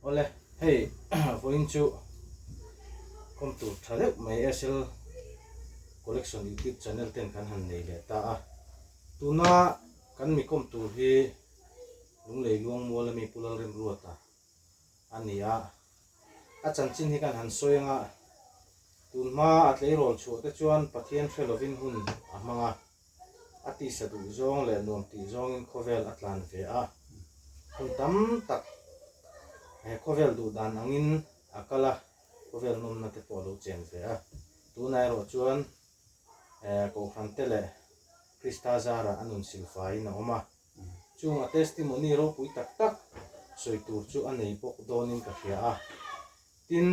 Awle, hei vawiin chu kawm tur tha deuh mai SL Collection YouTube channel ten kan han nei leh ta a. Tuna kan mi kawm tur hi Lunglei Luangmual ami Pu Lalremruata a ni a. A chanchin hi kan han sawi anga tun hma a tleirawl chhuah te chuan Pathian hre lovin hun a hmang a. A tisa duh zawng leh nuam tih zawngin khawvel a tlan ve a, hun tam tak he khawvel duh dan angin a kal a, khawvel nawmna te pawh a lo chen ve a. Tunah erawh chuan Kohhran te leh Krista zarah a nun silfaiin a awm a, chung a testimony ropui tak tak sawi tur chu a nei bawk dawnin ka hria a. Tin,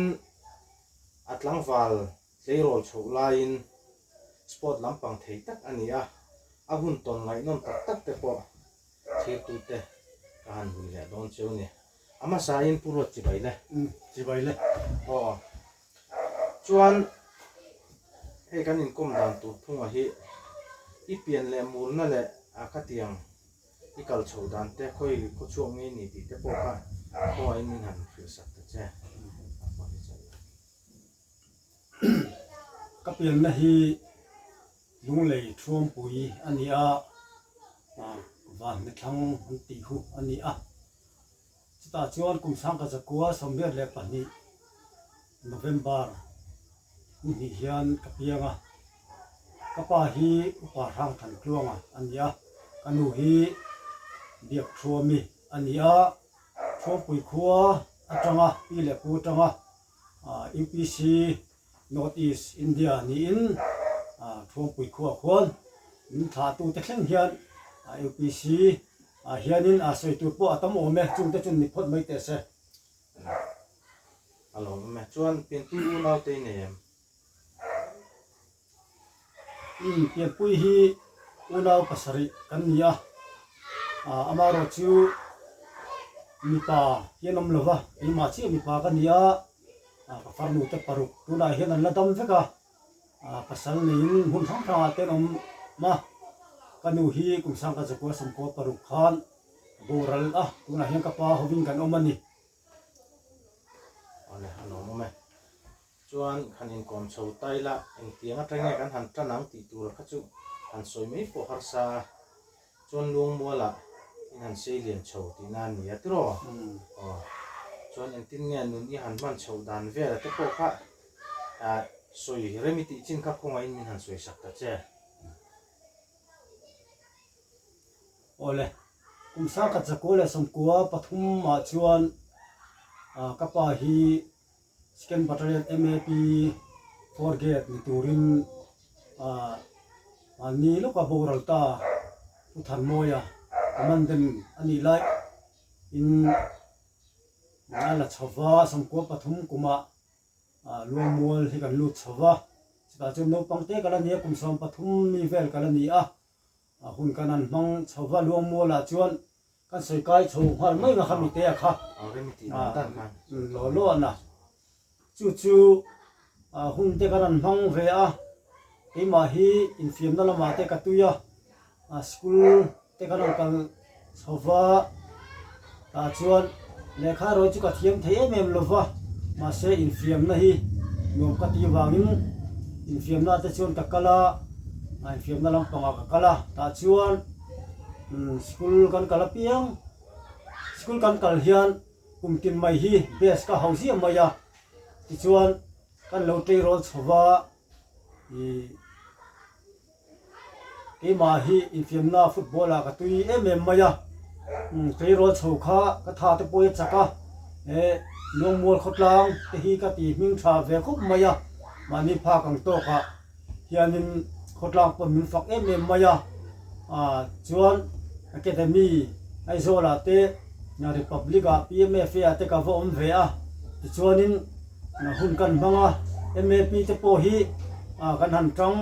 a tlangval Tleirawl chhoh laiin sport lampang thei tak a ni a, a hun tawn ngaihnawm tak tak te pawh thirtute ka han hui leh dawn cheu ni. A hmasain Pu Ruat chibai le. Chibai le. Aw. Chuan hei kan inkawm dan tur phunga hi i pian leh murna leh a khatiang i kal chhoh dan te khawi khaw chhuak ngei ni tih te pawh kha khawngahin min han hrilhsak ta che. Ka pianna hi Lunglei Thuampui a ni a, Vanhnethlang an tih hu a ni a. Chutah chuan kum sangka zakua 82 November ni hnih hian ka piang a. Ka pa hi Upa Hrangthan Tluanga a ni a, ka nu hi Biak Thuami a ni a. Thuampui khua atanga pi leh pu atanga UPC North East India niin Thuampui khuaah khuan min thlahtute thleng hian UPC ah hianin a sawi tur pawh a tam awm e, chungte chu ni phawt mai teh se. A lawm awm e. Chuan pianpui unaute i nei em? Umm, pianpui hi unau pasarih kan ni a, amaherawh chu mipa hi an awm lo va, keimah chiah mipa ka ni a, ka farnu te paruk tunah hian an la dam vek a, pasal neiin hmun hrang hrangah te an awm a, ka nu hi kum sangka zakua sawmkua paruk khan a boral a, tunah hian ka pa hovin kan awm a ni. Awle, a lawm awm e. Chuan han inkawm chho ta ila, engtiang atang nge kan han tan ang tih tura kha chu han sawi mai pawh harsa a, chuan Luangmualah in han sei lian chho tihna a ni a tiraw? Aw, chuan engtin nge nun i han hman chhoh dan vela te pawh kha sawi rem i tih chin kha khawngaihin min han sawi sak ta che. Awle, kum 1993 ah chuan ka pa hi Second Battalion MAP Four Gate ni turin mahni lawka boral ta Pu Thanmawia Commandant a nih lai in a la chho va, 93 kumah Luangmual hi kan lut chho va, chutah chuan naupang te ka la ni a, kum 13 mi vel ka la ni a, hun kan han hmang chho va Luangmualah chuan Kan sawi kai chho nghal mai nga kha mitea kha law law a na. Chu chu hun te kan han hmang ve a, keimah hi infiamna lamah te ka tui a, school te kan rawn kal chho va, tah chuan lehkha erawh chu ka thiam thei em em lo va, mahse infiamna hi nuam ka tih vangin infiamna te chuan ka kal a, infiamna lampangah ka kal a, tah chuan. School kan kal apiang, school kan kal hian kum tin mai hi best ka hau ziah mai a, tichuan kan lo tleirawl chho va, ih keimah hi infiamna football ah ka tui em em mai a, tleirawl chho kha ka tha te pawh hi a chak a, eh Luangmual khawtlang te hi ka ti hming tha ve khawp mai a, mahni phak ang tawk ah. Hianin khawtlang pawn min fak em em mai a, chuan Academy Aizawlah te Republic ah PMFA ah te ka va awm ve a, tichuanin hun kan hmang a, MAP te pawh hi kan han tang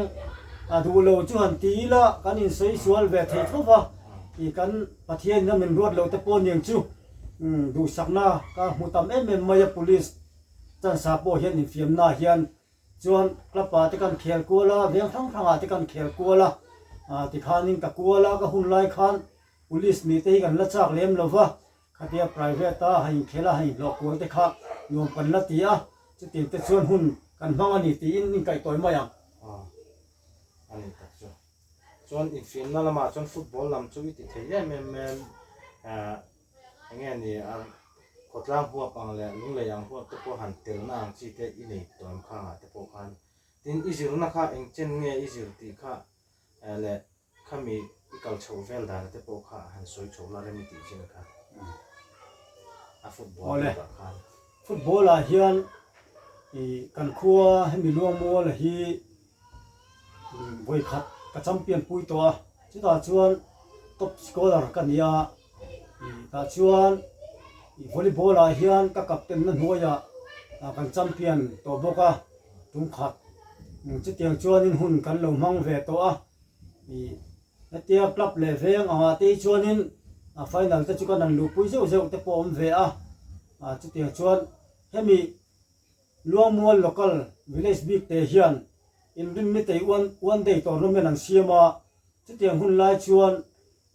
a duh lo chu han ti ila kan insawi sual ve thei tho va, ih kan Pathian in a min ruat lo te pawh aniang chu duhsakna ka hmu tam em em mai a Police chansa pawh hian infiamna hian Chuan club ah te kan khel kual a, veng hrang hrang ah te kan khel kual a, tikhanin ka kual a, ka hun lai khan police nih te hi kan la chak lem lo va, Khatia private a han inkhel a han inhlawh kual te kha nuam kan la ti a, chutiang te chuan hun kan hmang a ni tiin inkaihtawi mai ang. Aw, a ni tak chu. Chuan infiamna lamah chuan football lam chu i ti thei em em mai a, eng nge ni a khawtlang huap ang leh lunglei ang huap te pawh han telna ang chi te i nei tawh em khangah te pawh khan. Tin, i zirna kha eng chen nge i zir tih kha leh Khami i kal chhoh vel dana te pawh kha han sawi chho la rem i tih chin kha a football Awle, bikah khan. Football ah hian i kan khua hemi Luangmuala hi vawikhat ka champion pui tawh a, chutah chuan top scorer ka ni a, i tah chuan i volleyball ah hian ka captain na hnuaiah kan champion tawh bawk a, tumkhat chutiang chuanin hun kan lo hmang ve tawh a. Ih hetia club leh veng angah te hi chuanin a final te chu kan han luhpui zeuh zeuh te pawh a awm ve a, ah chutiang chuan hemi Luangmual local village bik te hian inrinni tei one one day tournament an siam a, chutiang hun lai chuan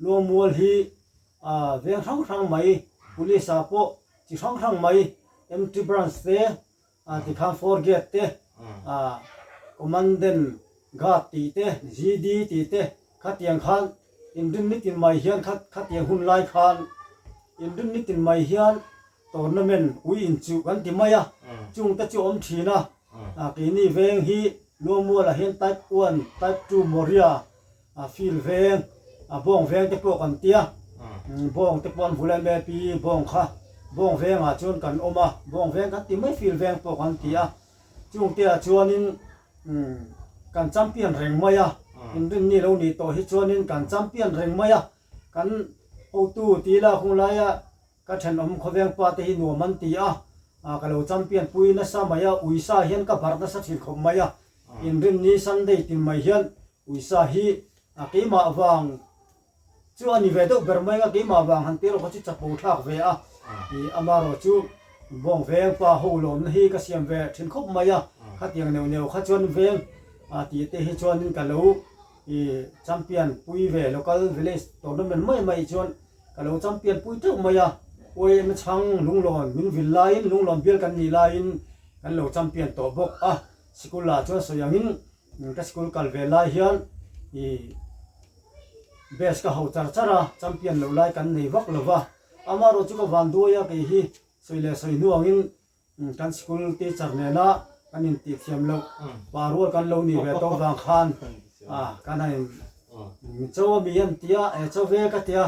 Luangmual hi ah veng hrang hrang mai police ah pawh chi hrang hrang mai MT branch te A tikhan Four Gate te, a Commandant Guard tih te, GD tih te khatiang khan inrin nitin mai hian khatiang hun lai khan inrin nitin mai hian tournament ui inchuh kan ti mai a, chung te chu awm thin a, keini veng hi Luangmualah hian Type One, Type Two Moria A field veng, a bawng veng te pawh kan tia, bawng te pawh an vul em em pi bawng kha bawng vengah chuan kan awm a, bawng veng kan ti mai field veng pawh kan ti a, chung te ah chuanin kan champion reng mai a, inrinni lo nih tawh hi chuanin kan champion reng mai a, kan hotu ti ila hung laia ka thenawm khawveng pa te hi nuam an ti a, ka lo champion pui nasa mai a, uisa hian ka barh nasa thin khawp mai a, inrinni Sunday tin mai hian Uisa hi a keimah vang chu a ni ve deuh ber mai a, keimah vang han tir erawh kha chu chapo thlak ve a, ih amarawh chu bawng veng pa ho lawmna hi ka siam ve thin khawp mai a, khatiang neuh neuh kha chuan veng a tih te hi chuanin ka lo ih champion pui ve local village tournament mai mai chuan ka lo champion pui teuh mai a, YMA chhang lunglawn min vil laiin lunglawn bial kan nih laiin kan lo champion tawh bawk a, sikul ah chuan sawi angin Ka school kal ve lai hian i best ka ho char char a, champion loh lai kan nei vak lo va, amaherawh chu ka van duai a kei hi sawi leh sawi hnuangin kan school teacher nena kan intih thiam loh pa rual kan lo nih ve tawh vang khan kan han in cho a mi an tia e cho ve ka tia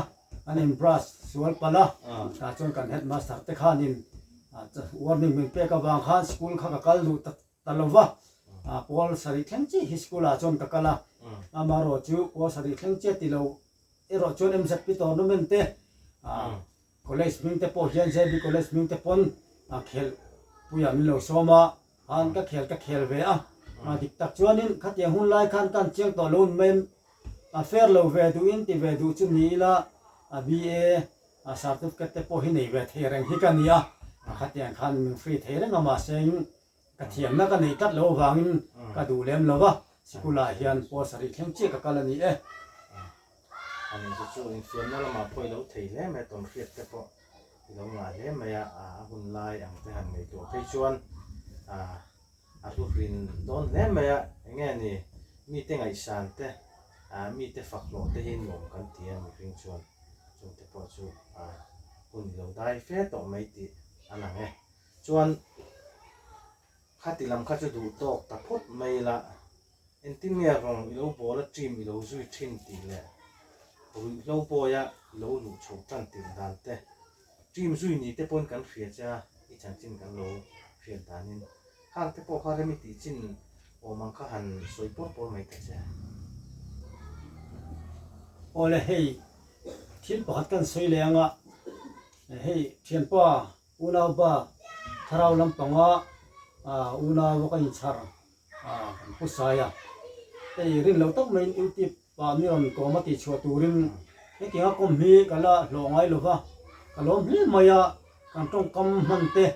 an in brush sual palh a, tah chuan kan headmaster te khanin warning min pek avang khan school kha ka kal duh tak Ta lo va, pawl sarih thleng chiah hi school ah chuan ka kal a, amaherawh chu pawl sarih thleng chiah ti lo erawh chuan MZP tournament te, college hming te pawh hian JB college hming te pawn khelh puiah min lo sawm a, khan ka khel ka khel ve a, dik tak chuanin khatiang hun lai khan ka han chiang tawh lo mai a fair lo ve duhin ti ve duh chu ni ila a BA a certificate te pawh hi nei ve thei reng hi ka ni a, khatiang khan min free thei reng a mahse Ka thiamna ka neih tlat lo avangin ka duh lem lo va, sikul-ah hian pawl sarih thleng chiah ka kal a ni e. Ani chu chu infiamna lamah pawh i lo thei hle mai a, tawnhriat te pawh i lo ngah hle mai a, a hun lai ang te han ngaihtuah phei chuan a hlu hrin dawn hle mai a, enge ni mite ngaihsan te, mite fak hlawh te hi nuam kan ti a mihring chuan chungte pawh chu hun i lo dai fe tawh mai tih a lang e. Chuan khati lam kha chu duh tawk ta phawt mai ila, engtin nge rawng i lo bawl a team i lo zui thin tih leh ruihhlo bawia i lo luh chhoh tan tirh dan te, team zui ni te pawhin kan hria che a, i chanchin kan lo hriat danin khang te pawh kha rem i tih chin awm ang kha han sawi pawr pawr mai ta che. Awle hei thil pakhat kan sawi leh anga hei thianpa Unaupa thlarau lampanga unau ka inchhar kan pu sai a, hei rin lo tak maiin YouTube ah mi rawn kawm a tihchhuah turin hetianga kawm hi ka la hlawh ngai lo va, ka lawm hle mai a, kan tawngkam hman te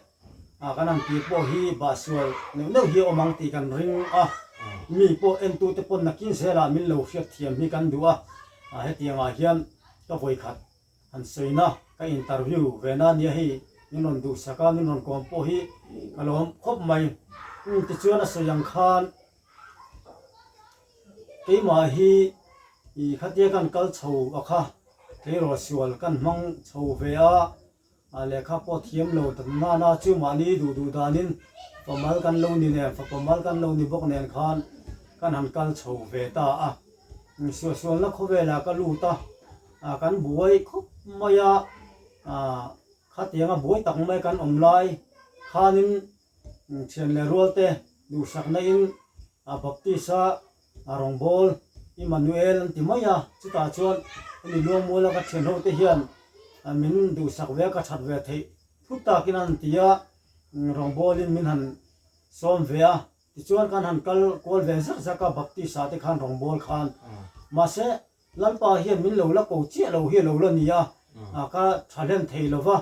kan han tih pawh hi bahsual neuh neuh hi a awm ang tih kan ring a, mi pawh entute pawn nakin zelah min lo hriatthiam hi kan duh a, hetiangah hian ka vawikhat han sawina. ka interview ve na nia hei min rawn duhsak a, min rawn kawm pawh hi ka lawm khawp mai. Tichuan a sawi ang khan keimah hi i khatia kan kal chho a kha tleirawl sual kan hmang chho ve a, A lehkha pawh thiam lo ta nana chu mahni duh duh danin famal kan lo ni nen, fapa mal kan lo ni bawk nen khan kan han kal chho ve ta a. Suahsualna khawvelah ka lut a, kan buai khawp mai a, khatianga buai tak mai kan awm lai khanin thian leh rualte duhsakna in a Baptist a a rawngbâwl Immanuel an ti mai a, chutah chuan hemi Luangmuala ka thian ho te hian min duhsak ve a, ka that ve theih thut takin an ti a, rawngbâwlin min han sâwm ve a, tichuan kan han kal kual ve zak zak a Baptist ah te khan rawngbâwl khan. Mahse, Lalpa hian min lo la ko chiah lo hi a lo la ni a, ka tha hlen thei lo va,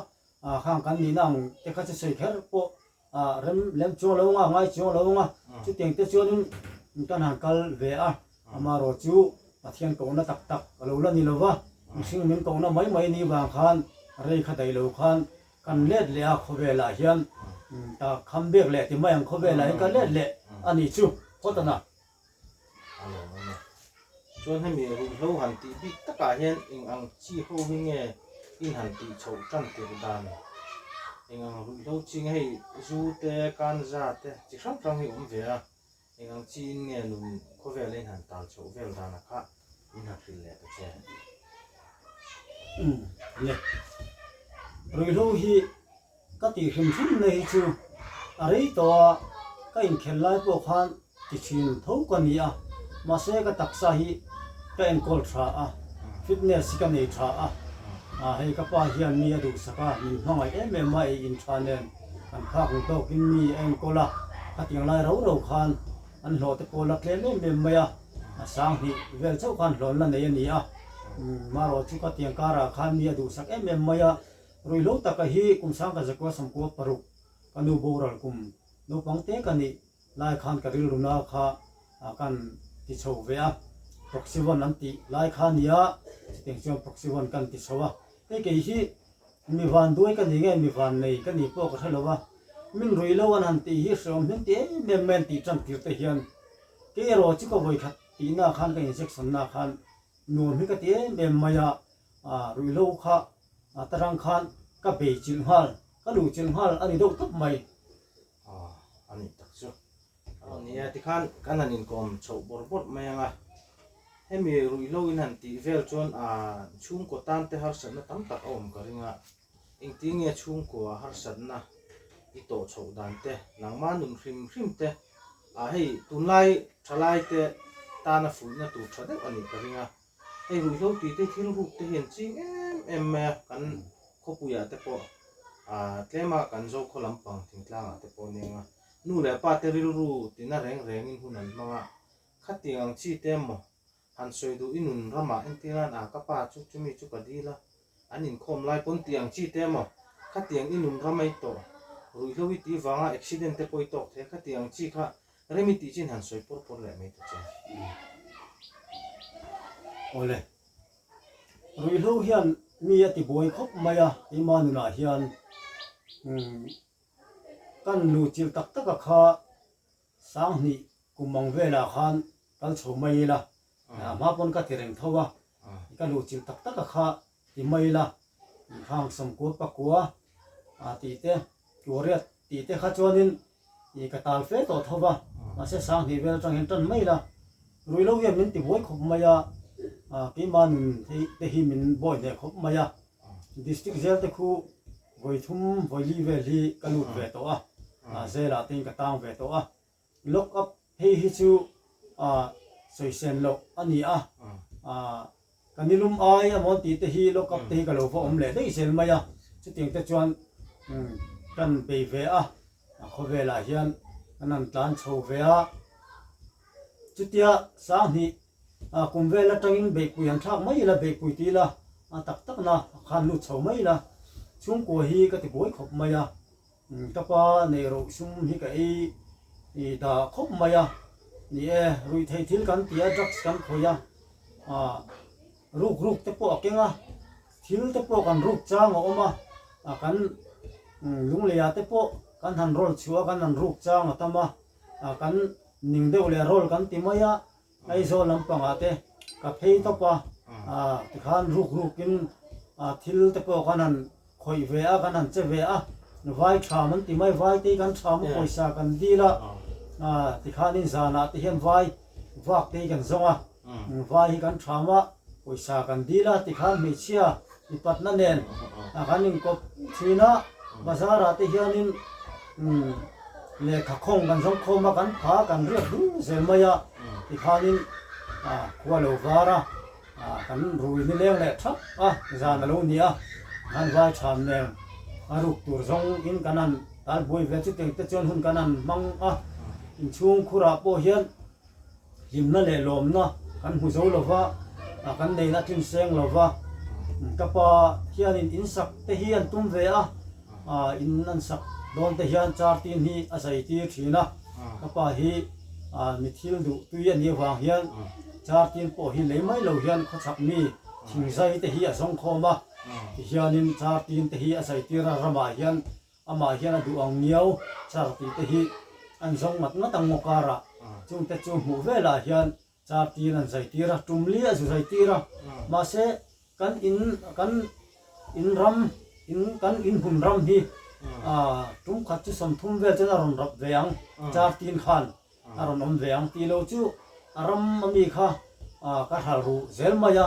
khang kan nihna ang te kha chu sawi kher pawh Ah rem lem chuang lo anga, ngai chuang lo anga, chutiang te chuanin kan han kal ve a, amaherawh chu Pathian kohna tak tak a lo la ni lo va, mihring min kohna mai mai ni vang khan rei kha daih lo khan kan let leh a, khawvelah hian ta kham bek leh ti mai ang khawvelah hian ka let leh a ni chu phawt a na. A lo awm e. Chuan hemi ruihhlo han tih bik takah hian eng ang chi ho hi nge in han tih chhoh tan tirh dan? Eng ang ruihhlo chi nge hei zu te, kanza te chi hrang hrang hi awm ve a, eng ang chi in nge nun khawvela in han tal chhoh vel dana kha in han hrilh leh ta che? Umm le. Ruihhlo hi Ka tih hrim hrim na hi chu a rei tawh a, ka inkhelh lai pawh khan ti thin tho ka ni a, mahse ka taksa hi ka enkawl tha a, fitness hi ka nei tha a, hei ka pa hian mi a duhsak a, min hmangaih em em a, ei in tha nen kan phak ang tawkin mi a enkawl a, khatiang lai rau rau khan an hlawh te pawh la tlem em em mai a, a sanghnih vel chauh khan hlawnna nei a ni a, marawh chu ka tiang karah khan mi a duhsak em em mai a. Ruihhlo taka hi kum sangka zakua sawmkua paruk ka nu boral kum naupang te ka nih lai khan ka rilru na kha kan ti chho ve a, proxy one an tih lai kha nia chutiang chuan proxy one kan ti chho a, hei kei hi mi van duai ka ni nge mi van nei ka nih pawh ka hre lo a, min ruihlo an han tih hi hreawm hming ti em em mai an tih tan tir te hian kei erawh chu ka vawikhat tihna khan ka injection na khan nuam hi ka ti em em mai a, ruihhlo kha A tarang khan ka bei chilh nghal, ka luh chilh nghal a ni deuh tawp mai. Aw, a nih tak chu. Aw nia, tikhan kan han inkawm chhoh bawrh bawrh mai ang a. Hemi ruihhlo in han tih vel chuan a chhungkaw tan te harsatna tam tak a awm ka ring a. Engtin nge chhungkua harsatna i tawh chhoh dan te, nangmah nun hrim hrim te, a hei tunlai thalai te tana fuihna tur tha deuh a nih ka ring a. Hei ruihhlo tui te thil ruk te hian ching em em mai a, kan khawpuiah te pawh ah tlema kan Zokhaw lampang thingtlangah te pawh nia nga nu leh pa te rilru tina reng rengin hun an hmang a, khatiang ang chi te emaw han sawi duh i nun ramah entir nan ah ka pa chu chumi chu ka dil a, an inkhawm lai pawn tih ang chi te emaw khatiang i nun ramai tawh ruihhlo i tih vanga accident te pawh i tawk thei a, khatiang ang chi kha Remi tih chin han sawi pawr pawr leh mai ta che. Awle. Ruihhlo hian mi a ti buai khawp mai a, keimah nunah hian kan luhchilh tak tak a kha Sanghnih kum ang velah khan kal chho mai ila, a hma pawn ka ti reng tho a, ka luhchilh tak tak a kha ti mai ila, Khang sawmkua pakua tih te, Tuariat tih te kha chuanin I ka tal fe tawh tho va, mahse Sanghnih vel atang hian tan mai la, ruihlo hian min ti buai khawp mai a, keimah nun te hi min bawi hneh khawp mai a, District zel te khu vawi thum vawi li vel hi ka lut ve tawh a, zelah te in ka tang ve tawh a, lock up phei hi chu sawi sen loh a ni a, Ka nilum ai a mawn tih te hi lock up te hi ka lo va awm leh daih zel mai a, chutiang te chuan kan bei ve a, a khawvelah hian kan han tlan chho ve a, chutia Sanghnih kum vel atangin beihpui han thlak mai ila, beihpui ti ila a tak tak na khan lut chho mai ila, chhungkua hi ka ti buai khawp mai a. Ka pa neih roh sum hi ka ei dah khawp mai a, ni e, ruihtheih thil kan ti a, drugs kan khawih a, ruk ruk te pawh a keng a, Thil te pawh kan ruk chang a awm a, kan lungleiah te pawh kan han roll chhuah a, kan han ruk chang a tam a, kan ning deuh leh roll kan ti mai a, Aizawl lampangah te ka phei tawp a, tikhan ruk rukin thil te pawh kan han khawih ve a, kan han che ve a, vai tham an ti mai, vai te hi kan tham a, pawisa kan dil a, tikhanin zanah te hian vai vak te hi kan zawng a, vai hi kan tham a, pawisa kan dil a, tikhan hmeichhia mipatna nen kan inkawp thin a, bazar ah te hianin lehkha khawng kan zawng khawm a, kan pha kan riak dul zel mai a, tikhanin khua lo var a. Kan rui ni leng leh thap a, zan a lo ni a, han vai tham nen a ruk tur zawng in kan han tal buai ve chutiang te chuan hun kan han hmang a, inchhung khurah pawh hian hlimna leh lawmna kan hmu zo lo va, kan neihna tlin seng lo va, ka pa hianin in sak te hi an tum ve a, in an sak dawn te hian char tin hi a zai tir thin a, ka pa hi mi thil duh tui a nih avang hian char tin pawh hi lei mai lo hian khawchhak mi thingzai te hi a zawng khawm a, tihianin char tin te hi a zai tir a, ramah hian amah hian a duh ang ngiau char tih te hi an zawng ngat ngat ang ngaw karah chungte chu hmuh velah hian Char tin an zai tir a, tum li a zu zai tir a, mahse kan in kan in ram in kan in hmun ram hi tum khat chu 30 vel chuan a rawn rap ve ang, char tin khan a rawn awm ve ang tih lo chu a ram ami kha ka hral ru zel mai a,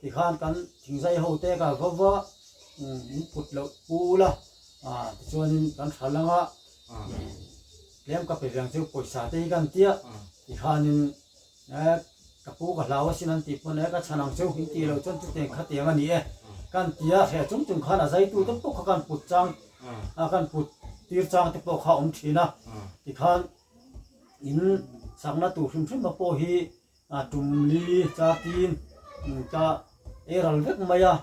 tikhan kan thingzai ho te ka va va in put loh pu ula tichuanin kan hral ang a. Tlem ka pe veng chu pawisa te hi kan tia tikhanin e ka pu ka hlau asin an tih pawn e ka chhan ang chu in tih loh chuan chutiang khatiang a ni e kan tia hreh chung chung khan a zaitu te pawh kha kan put chang a kan put tir chang te pawh kha a awm thin a tikhan in sakna tur hrim hrim a pawh hi A tum li chatin ka ei ral vek mai a,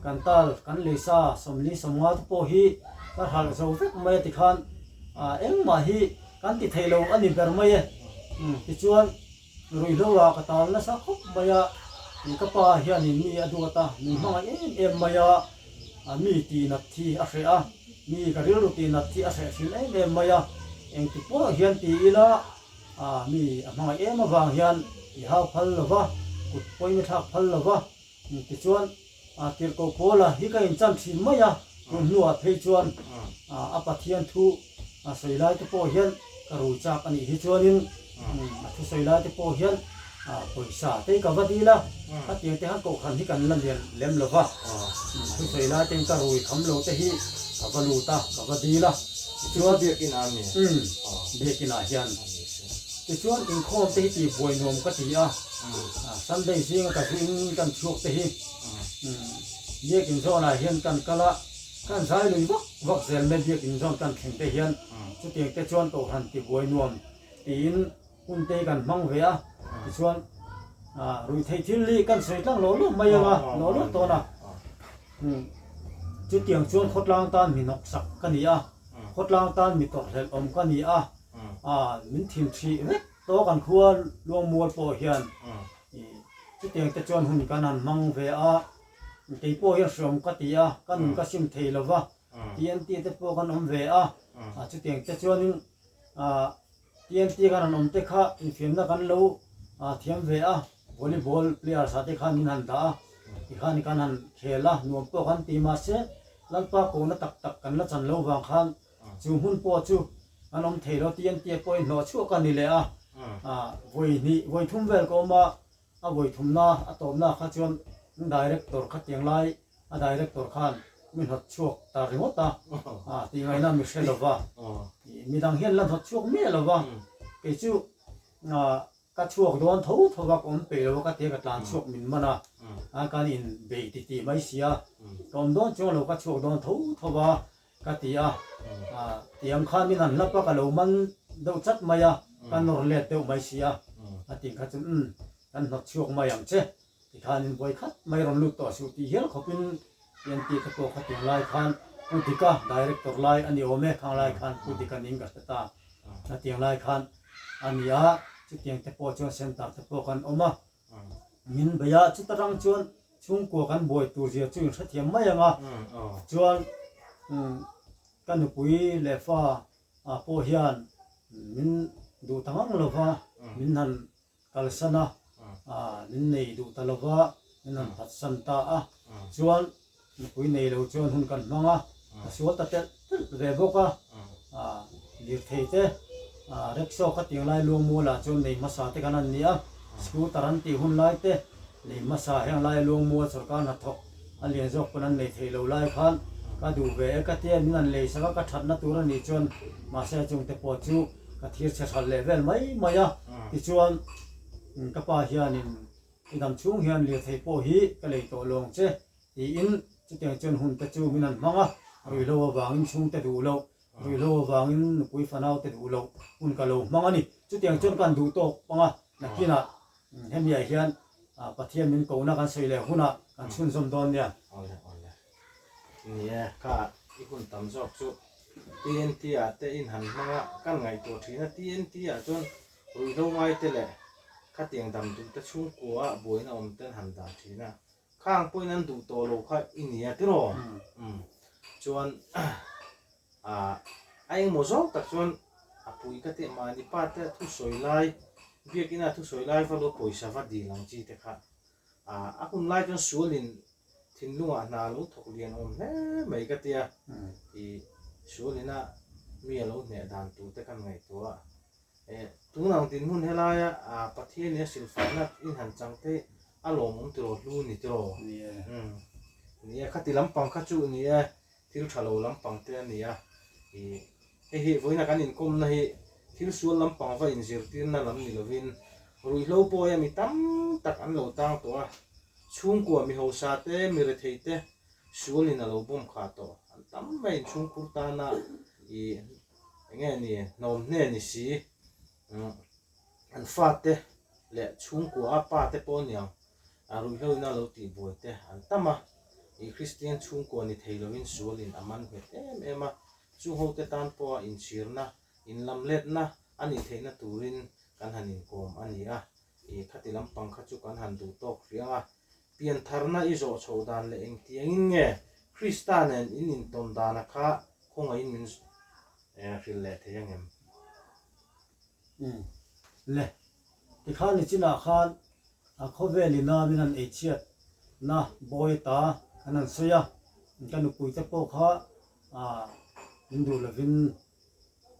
kan tal kan leisa 40 50 te pawh hi ka hralh zo vek mai a tikhan engmah hi kan ti thei lo a ni ber mai e. Tichuan ruihhlo ah ka tal nasa khawp mai a, ka pa hianin mi a duat a, min hmangaih em em mai a, mi tihnat hi a hreh a, mi ka rilru tihnat hi a hreh thin em em mai a, engti pawh hian ti ila A mi a hmangaih em avang hian i hau phal lo va, kut pawhin i thlak phal lo va. Tichuan, tirhkoh Paula hi ka inchan thin mai a, tun hnuah phei chuan a Pathian thu sawi lai te pawh hian ka rui chak a nih hi chuanin a thu sawi lai te pawh hian pawisa te hi ka va dil a, khatiang te khan kohhran hi kan la lian lem lo va, thu sawi lai ten ka rui kham lo te hi ka va lut a, ka va dil a. Tichuan, biakinah hian tichuan inkhawm te hi tih buai nuam ka ti a, Sunday zinga ka zuin kan chhuak te hi biakin zawnah hian kan kal a, kan zai lui vak vak zel mai biakin zawn kan thleng te hian chutiang te chuan kohhran ti buai nuam tiin hun te hi kan hmang ve a, tichuan ruihtheih thil hi kan sawi tlang lo lo mai anga lo lo tawn a. Chutiang chuan khawtlang tan mi hnawksak ka ni a, khawtlang tan mi tawrhhlelh awm ka ni a, min thin hrih vek tawh kan khua Luangmual pawh hian chutiang te chuan hun kan han hmang ve a, kei pawh hian hreawm ka ti a, ka nun ka sim thei lo va, TNT te pawh kan awm ve a, chutiang te chuanin TNT kan han awm te kha infiamna kan lo thiam ve a, volleyball players ah te khan min han dah a, tikhan kan han khel a, nuam pawh kan ti mahse Lalpa kohna tak tak kan la chan lo vang khan chu hmun pawh chu kan awm thei lo TNT pawhin hlawh chhuak a ni leh a, vawi hnih vawi thum vel ka awm a, A vawi thumna a tawpna kha chuan Director kha tiang lai a Director khan mi hnawt chhuak ta ringawt a, tih ngaihna mi hre lo va, midang hian la hnawt chhuak miah lo va, kei chu ka chhuak dawn tho tho va ka awm peih lo va ka tia ka tlan chhuak min man a, kan in bei ti tih mai sia, ka awm dawn chuang lo ka chhuak dawn tho tho va Ka ti a, tiang khan min han hlap a, ka lo man deuh chat mai a, ka nawr let deuh mai si a, a tih kha chu umm, kan hnawt chhuak mai ang che, tikhanin vawi khat mai rawn lut tawh suh tih hial khawpin TNT te pawh kha tiang lai khan Pu Dika Director lai a ni awm e, khang lai khan Pu Dika ning ka hre ta, a tiang lai khan a ni a, chutiang te pawh chuan Centre te pawh kan awm a, min bei a, chuta rang chuan. Chhungkua kan buai tur zia chu in hrethiam mai ang a, chuan ka nupui leh fa pawh hian min duh ta ngang lo va, min han kalsan a, min nei duh ta lo va, min han phatsan ta a, chuan nupui nei lo chuan hun kan hmang a, ka sual ta telh telh ve bawk a, lirthei te rickshaw kha tiang lai Luangmualah chuan nei hmasa te kan han ni a, scooter an tih hun lai te nei hmasa heng lai Luangmual sawrkar hnathawk a lian zawk pawn an nei thei lo lai khan ka duh ve e ka tia min han lei sak a, ka thatna tur a nih chuan mahse chungte pawh chu ka thir chhe hralh leh vel mai mai a, tichuan ka pa hianin i dam chhung hian lirthei pawh hi ka lei tawh lawng che tiin chutiang chuan hun te chu min han hmang a, ruihhlo avangin chhungte duh loh, ruihhlo avangin nupui fanau te duh loh hun ka lo hmang a ni. Chutiang chuan kan duh tawk pang a, nakinah hemiah hian Pathian min kohna kan sawi leh hunah kan chhunzawm dawn nia. Awle awle. Ni e, kha i hun tam zawk chu TNT ah te in han hmang a, kan ngaihtuah thin a, TNT ah chuan ruihhlo ngai te leh khatiang dam duh te chhungkua ah buaina awm te an han dah thin a, Khang pawhin an duh tawh lo kha i nia tiraw? Umm. Chuan ah a engmaw zawng tak chuan a pui ka tih mahni pa te thusawi lai biakina thusawi lai va lo pawisa va dil ang chi te kha ah a hun lai chuan sualin thinlungah hna lo thawk lian awm hle mai ka tia i sualina mi a lo hneh dan tur te kan ngaihtuah a. Eh, tun ang dinhmun helaia Pathian in a silfaina in han chang te a lawmawm tiraw hlu ni tiraw? Ni e. Umm, ni e, khati lampang kha chu ni e, thil tha lo lampang te a ni a. Ih, hei hi vawiina kan inkawmna hi thil sual lampang va inzirtirna lam ni lovin ruihhlo pawia mi tam tak an lo tang tawh a, chhungkua mi hausa te, mi rethei te sualin a lo bawm khah tawh an tam mai inchhungkhur tana ih, Enge ni hnawm hne ni si an fate leh chhungkua a pa te pawh aniang a ruihhlo ina lo tih buai te an tam a, ih Kristian chhungkua ni thei lovin sualin a man nghet em em a, chung ho te tan pawha inchhirna, inlamletna a nih theihna turin kan han inkawm a ni a, ih khati lampang kha chu kan han duh tawk hrih ang a, piantharna i zawh chhoh dan leh engtiangin nge Krista nen in intawn dana kha Khawngaihin min hrilh leh thei ang em? Umm. Le. Tikhan nichinah khan a khawvel ina min han eichhiat na bawi ta kan han sawi a, ka nupui te pawh kha min duh lovin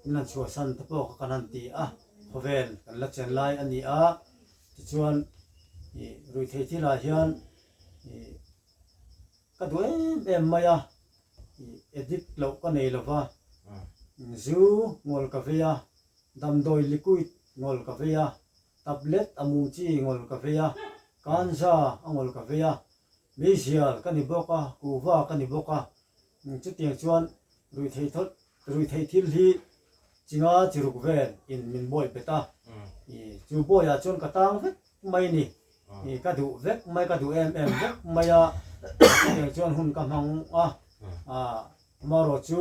min han chhuahsan te pawh kha kan han ti a, khawvel kan la chen lai a ni a, tichuan ih ruihtheih thilah hian ih ka duh em em mai a. Edit loh ka nei lova, zu ngawl ka vei a, damdawi liquid ngawl ka vei a, tablet a mum chi ngawl ka vei a, kanza a ngawl ka vei a, meizial ka ni bawk a, kuhva ka ni bawk a, chutiang chuan ruihtheih thil hi Chinga chiruk vel in min bawi bet a, chu bawiah chuan ka tang vek mai ni, ka duh vek mai, ka duh em em vek mai a, chutiang chuan hun ka hmang a, amaherawh chu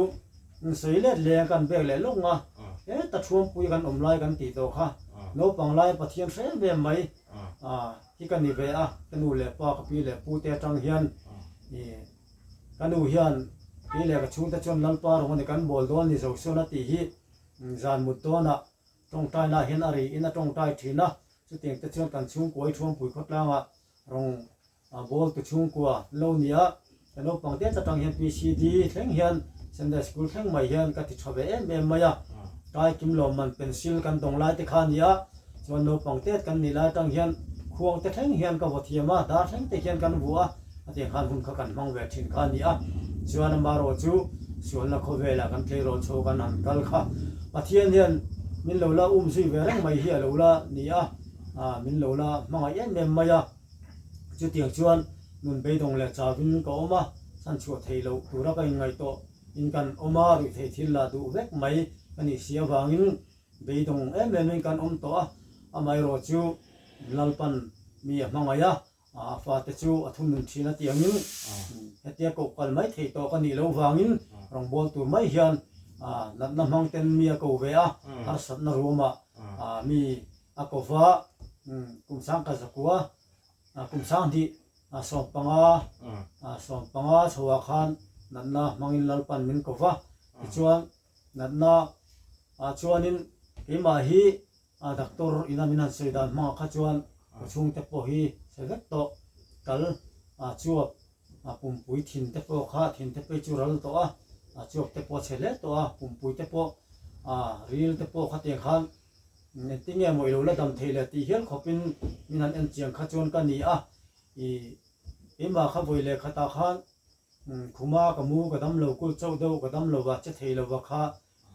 sawi let leng kan bek leh lawk nga, heta thuampui kan awm lai kan tih tawh kha, naupang lai Pathian hre em em mai hi ka ni ve a, ka nu leh pa ka pi leh pu te atang hian. Ka nu hian kei leh ka chhungte chuan Lalpa rawng a ni kan bawl dawn ni Joshua a tih hi zan mut dawnah tawngtainaah hian a ri in a tawngtai thin a, chutiang te chuan kan chhungkua i Thuampui khawtlangah rawng bawl tu chhungkua lo ni a, ka naupang te atang hian PCD thleng hian Sunday School thleng mai hian ka ti tha ve em em mai a, kai kim lawmman pencil kan dawng lai te kha a ni a, Chuan naupang tet kan nih lai atang hian khuang te thleng hian ka vaw thiam a, dar thleng te hian kan vuah a, a tiang khan hun kha kan hmang ve thin kha a ni a. Chuan amaherawh chu sualna khawvelah kan tleirawl chho kan han kal kha Pathian hian min lo la um zui ve reng mai hi a lo la ni a, min lo la hmangaih em em mai a. Chutiang chuan nun beidawng leh chauhin ka awm a, chhanchhuah theih loh tura ka inngaihtuah in kan awm a, ruihtheih thil lah duh vek mai ka nih si avangin Beidawng em em in kan awm tawh a, amaherawh chu Lalpan mi a hmangaih a, a fate chu a thunun thin a tih angin hetia koh kal mai thei tawh ka nih loh vangin rawngbâwl tur mai hian natna hmang ten mi a ko ve a, harsatna ruamah mi a ko va, kum sangkhat zakua, kum sanghnih. Sawmpanga Sawmpanga chhoah khan natna hmangin Lalpan min ko va, tichuan natna ah chuanin keimah hi doctor ina min han sawi dan hmangah kha chuan ka chhungte pawh hi chhe vek tawh, kal chuap pumpui thin te pawh kha thin te phei chu ral tawh a, chuap te pawh a chhe hle tawh a, pumpui te pawh ril te pawh khatiang khan Engtin nge maw i lo la dam thei le tih hial khawpin min han en chiang kha chuan ka ni a, i keimah kha vawi leh khatah khan khuma ka mu ka dam lo kul chauh deuh ka dam lova che thei lova kha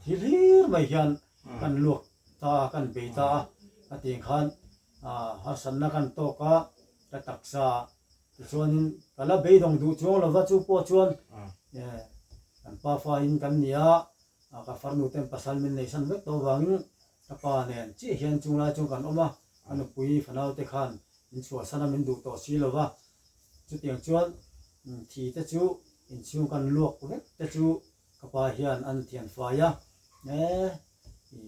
thil hlir mai hian kan luak ta a, kan bei ta a, ka tih khan harsatna kan tawk a, ka taksa tichuanin ka la beidawng duh chuang lova chu pawh chuan kan pafa in kan ni a, Ka farnu ten pasal min nei san vek tawh avangin ka pa nen chiah hian chung lai chuan kan awm a, ka nupui fanau te khan min chhuahsan a min duh tawh si lo va, chutiang chuan thi te chu inchhung kan luak vek te chu ka pa hian an thian fai a, e i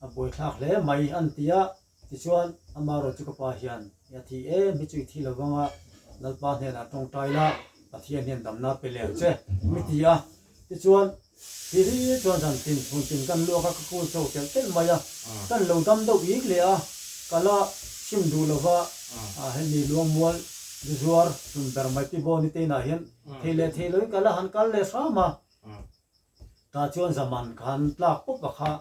A buaithlak hle mai an ti a, tichuan amaherawh chu ka pa hian i a thi em hi chu i thi lo vang a, Lalpa hnenah tawngtai la, Pathian hian damna pe leh ang che mi ti a. Tichuan thi hlir chuan zan tin chhun tin kan luak a, ka kul chho telh telh mai a, kan lo dam deuh ik leh a, ka la chhim duh lo va, hemi Luangmual zu zuar hlun ber mai pi Bawni te inah hian thei leh thei loin ka la han kal leh hram a. Tah chuan zaman khan tlak pawp a kha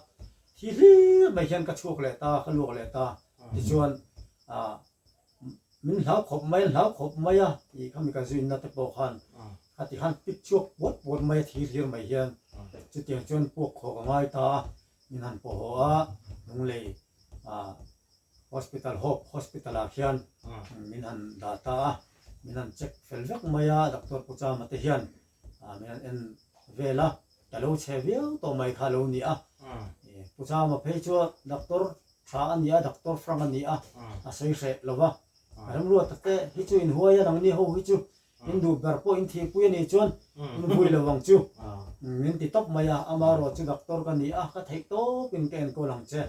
thi hlir mai hian ka chhuak leh ta, ka luak leh ta. Tichuan ah min hlau khawp mai, an hlau khawp mai a tih kha mi ka zuinna te pawh khan khati khan pik chhuak puat puat mai a thi hlir mai hian chutiang chuan puak khawh ka ngai ta a, min han pawh haw a Lunglei ah Hospital Hope Hospital ah khian min han dah ta a, min han check fel vek mai a Doctor Puchama te hian. Min han en vel a, ka lo chhe viau tawh mai kha a lo ni a. Pu Chama phei chu doctor tha a ni a, doctor Frank a ni a, a sawi hreh lo va. Remruata te hi chu in huai a, nangni ho hi chu in duh ber pawh in thihpui a nih chuan in vui lo ang chu. Min ti tawp mai a, amaherawh chu doctor ka ni a, ka theih tawpin ka enkawl ang che.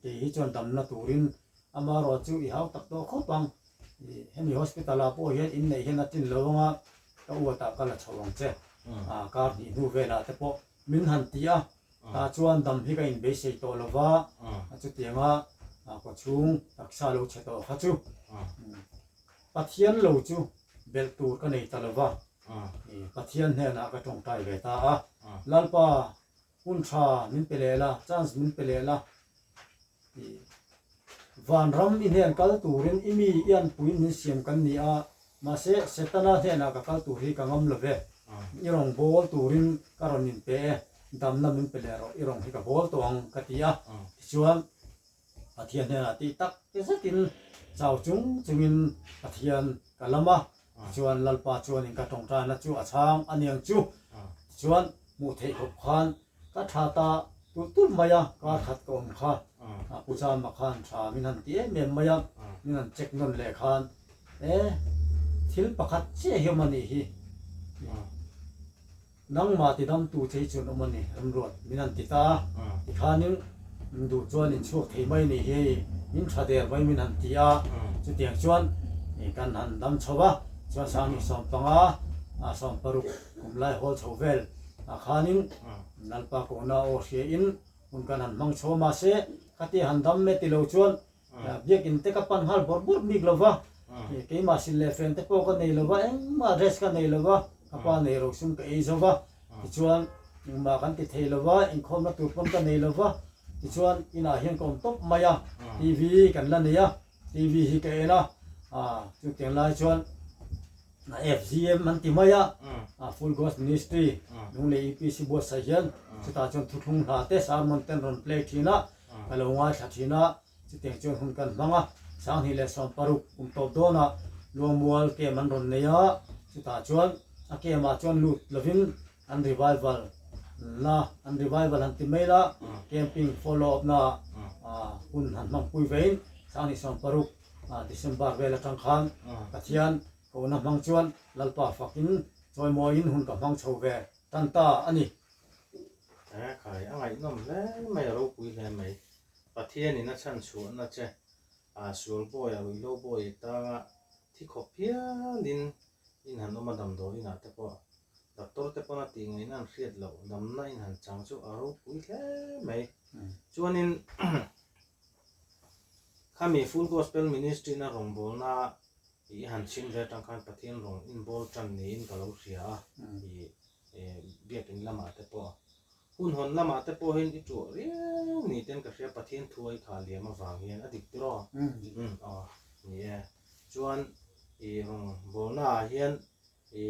Kei hi chuan damna turin amaherawh chu i hau tak tawh khawp ang. Hemi hospital ah pawh hian inneih hian a tlin lo ang a, ka uatah ka la chho ang che, kar hnih hnu velah te pawh min han ti a, tah chuan dam hi ka inbeisei tawh lo va, chutianga kawchhung taksa lo chhe tawh kha chu Pathian lo chu belh tur ka nei ta lo va, Pathian hnenah ka tawngtai ve ta a, Lalpa hun tha min pe leh la, chance min pe leh la, Vanram i hnen kal turin i mi i anpuiin min siam kan ni a, mahse Setana hnenah ka kal tur hi ka ngam lo ve. I rawn bawl turin ka rawn inpe e, damna min pe leh rawh, i rawn hi ka bawl tawh ang ka ti a. Tichuan Pathian hnenah tih tak zetin chau chung chungin Pathian ka lam a, tichuan Lalpa chuanin ka tawngtaina chu a chhang a niang chu. Tichuan hmuh theih khawp khan Ka tha ta tulh tulh mai a, kar khat ka awm kha. Pu Chama khan tha min han ti em em mai a, min han check nawn leh khan e thil pakhat chiah hi awm a nih hi, nangmah ti damtu che hi chuan awm a ni Remruat min han ti ta a, tikhanin min duh chuan in chhuak thei mai a nih hi hei min tha der mai min han ti a, chutiang chuan kan han dam chho a, chuan Sanghnih 15, 60 kum lai hawl chho vel. Ah khanin Lalpa kohna aw hria in hun kan han hmang chho a mahse khatia han dam e tilo chuan biakin te ka pan nghal bawrh bawrh bik lova keimah sil leh fen te pawh ka nei lova engmah dress ka nei lova ka pa nei ro sum ka ei zo va tichuan engmah kan ti thei lova inkhawmna tur pawn ka nei lova tichuan inah hian ka awm tawp mai a TV kan la nei a TV hi ka en a chutiang lai chuan FGM an ti mai a, Full Gospel Ministry Lunglei UPC buatsaih hian chutah chuan thuthlung hla te sermon te an rawn play thin a, ka lo ngaithla thin a, chutiang chuan hun kan hmang a, 2016 kum tawp dawnah Luangmual camp an rawn nei a, chutah chuan a camp ah chuan lut lovin an revival na an revival han ti mai la, camping follow up na hun han hmangpui vein 2016 December vel atang khan Pathian kohna hmang chuan Lalpa fakin chawimawiin hun ka hmang chho ve tan ta a ni. He khai a ngaihnawm hle mai, a ropui hle mai. Pathianin a chhan chhuahna che, sual bawi a ruihhlo bawi tanga thi. Thi khawp hialin in han awm a damdawi inah te pawh doctor te pawn a tih ngaihna an hriat loh damna in han chang chu a ropui hle mai. Chuanin khami Full Gospel Ministry na rawngbawlna i han chhim ve atang khan Pathian rawng inbawl tan niin ka lo hria a, i biakin lamah te pawh Hun hawn lamah te pawhin i tuah riau ni ten ka hria Pathian thu ai kha liam avang hian a dik tiraw? Umm aw ni e. Chuan i rawn bawlna ah hian i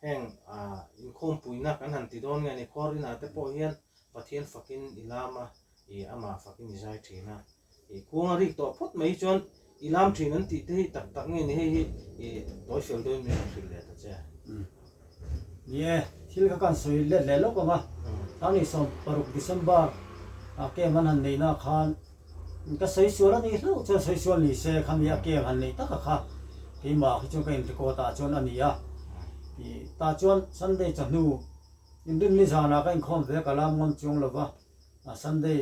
heng ah inkhawmpuina kan han ti dawn nge ni khuar inah te pawh hian Pathian fakin i lam a, i amah fakin i zai thin a. I khuang a rik tawh phawt mai chuan i lam thin an tih te hi tak tak nge ni hei hi i tawi fel deuhin min rawn hrilh leh ta che. Ni e, thil kha kan sawi let leh lawk ang a, tlangni 16 December a camp an han neihna khan ka sawi sual a nih hlauh chuan sawi sual ni se khami a camp han neih taka kha keimah khi chuan ka in record ah chuan a ni a, i tah chuan Sunday chawhnu inrinni zanah ka inkhawm ve ka lam ngam chuang lova, Sunday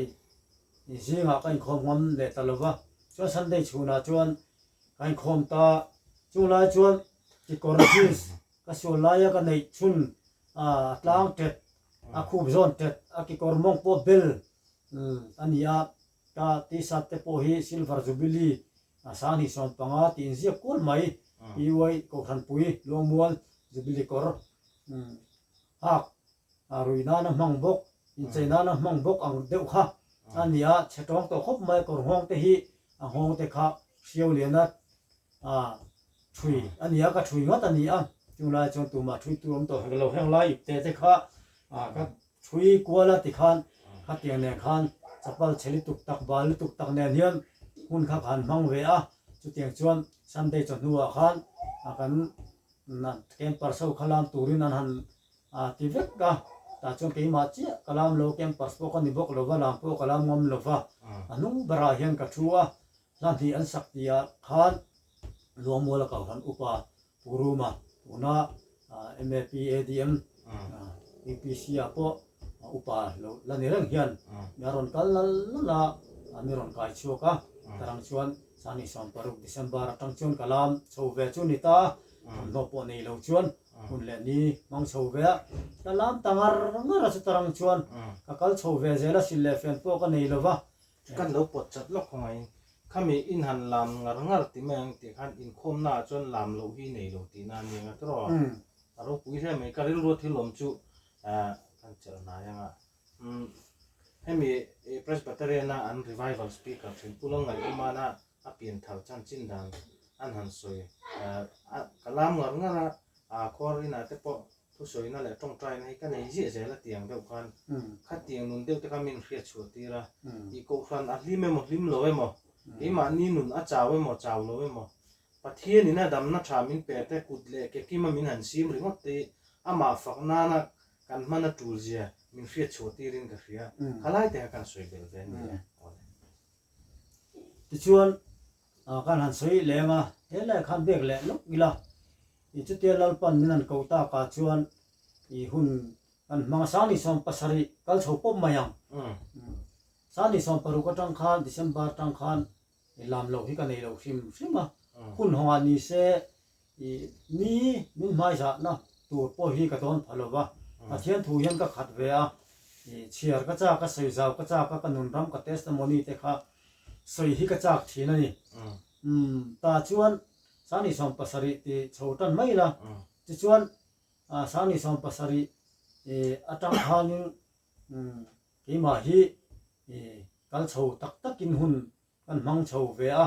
Zingah ka inkhawm ngam leh ta lova, chuan Sunday chhunah chuan ka inkhawm ta. Chung lai chuan kekawr jeans ka sual laia ka neih chhun a tlang tet, a khup zawn tet, a kekawr mawng pawh bel a ni a, ka t-shirt te pawh hi silver jubilee a 2015 tih inziak kual mai, PY Kohhranpui Luangmual Jubilee kawr hak A rui nana hmang bawk, inchei nana hmang bawk ang deuh kha a ni a, chhe tawng tawh khawp mai kawr nghawng te hi a nghawng te kha hriau liana a thui a ni a, ka thui ngawt a ni a, chunglai chuan tumah thui tur awm tawh hek lo, heng lai ip te te kha ka thui kual a tikhan khatiang nen khan chapal chhe lutuk tak bal lutuk tak nen hian hun kha ka han hmang ve a, chutiang chuan Sunday chawhnuah khan kan camper ho kha lam turin an han A ti vek a, tah chuan keimah chiah ka lam lo, campus pawh ka ni bawk lo va, lam pawh ka lam ngam lo va, a hnung berah hian ka thu a, hla hnih an sak tihah khan Luangmuala Kohhran Upa Pu Ruma tuna MAP ADM UPC ah pawh upa lo la ni reng hian mi a rawn kal lal lal a, mi rawn kai chhuak a, tarang chuan 2016 December atang chuan ka lam chho ve chu ni ta, thawmhnaw pawh nei lo chuan Hun leh ni hmang chho ve a, ka lam ta ngar ngar a chutarang chuan ka kal chho ve zel a, sil leh fen pawh ka nei lo va. Kan lo pawt chat lawk khawngaihin khami in han lam ngar ngar ti mai ang tih khan inkhawmna ah chuan lam loh hi nei lo tihna a ni ang a tiraw? A ropui hle mai, ka rilru thil awm chu kan chelh hnai ang a. Hemi Presbyterian a an revival speaker thin Pu Lalngaihawmana a pian thar chanchin dan an han sawi ka lam ngar ngar a, khuar inah te pawh thusawina leh tawngtaina hi ka nei ziah zel a tiang deuh khan khatiang nun deuh te kha min hriat chhuah tir a, i kohhran a hlim emaw hlim lo emaw, keimahni nun a chau emaw chau lo emaw, Pathianin a damna tha min pe te kut leh ke kima min han sim ringawt te hi amah fak nana Kan hman a tul zia min hriat chhuah tirin ka hria. Khalai te kha kan sawi belh ve a ni e. Awle. Tichuan, kan han sawi leng a, he lai khan biak leh lawk ila, i chutia Lalpan min han koh takah chuan i hun kan hmang a, 2017 kal chho pawp mai ang. 2016 atang khan December atang khan i lam loh hi ka nei lo hrim hrim a, hun hawngah ni se I mi min hmaizahna tur pawh hi ka dawn pha lo va, Pathian thu hian ka khat ve a, i chhiar ka chak a, sawi zau ka chak a, ka nun ram ka testimony te kha sawi hi ka chak thin a ni. Umm tah chuan 2017 ti chho tan mai ila, tichuan 2017 i atang khanin keimah hi i kal chho tak takin hun kan hmang chho ve a,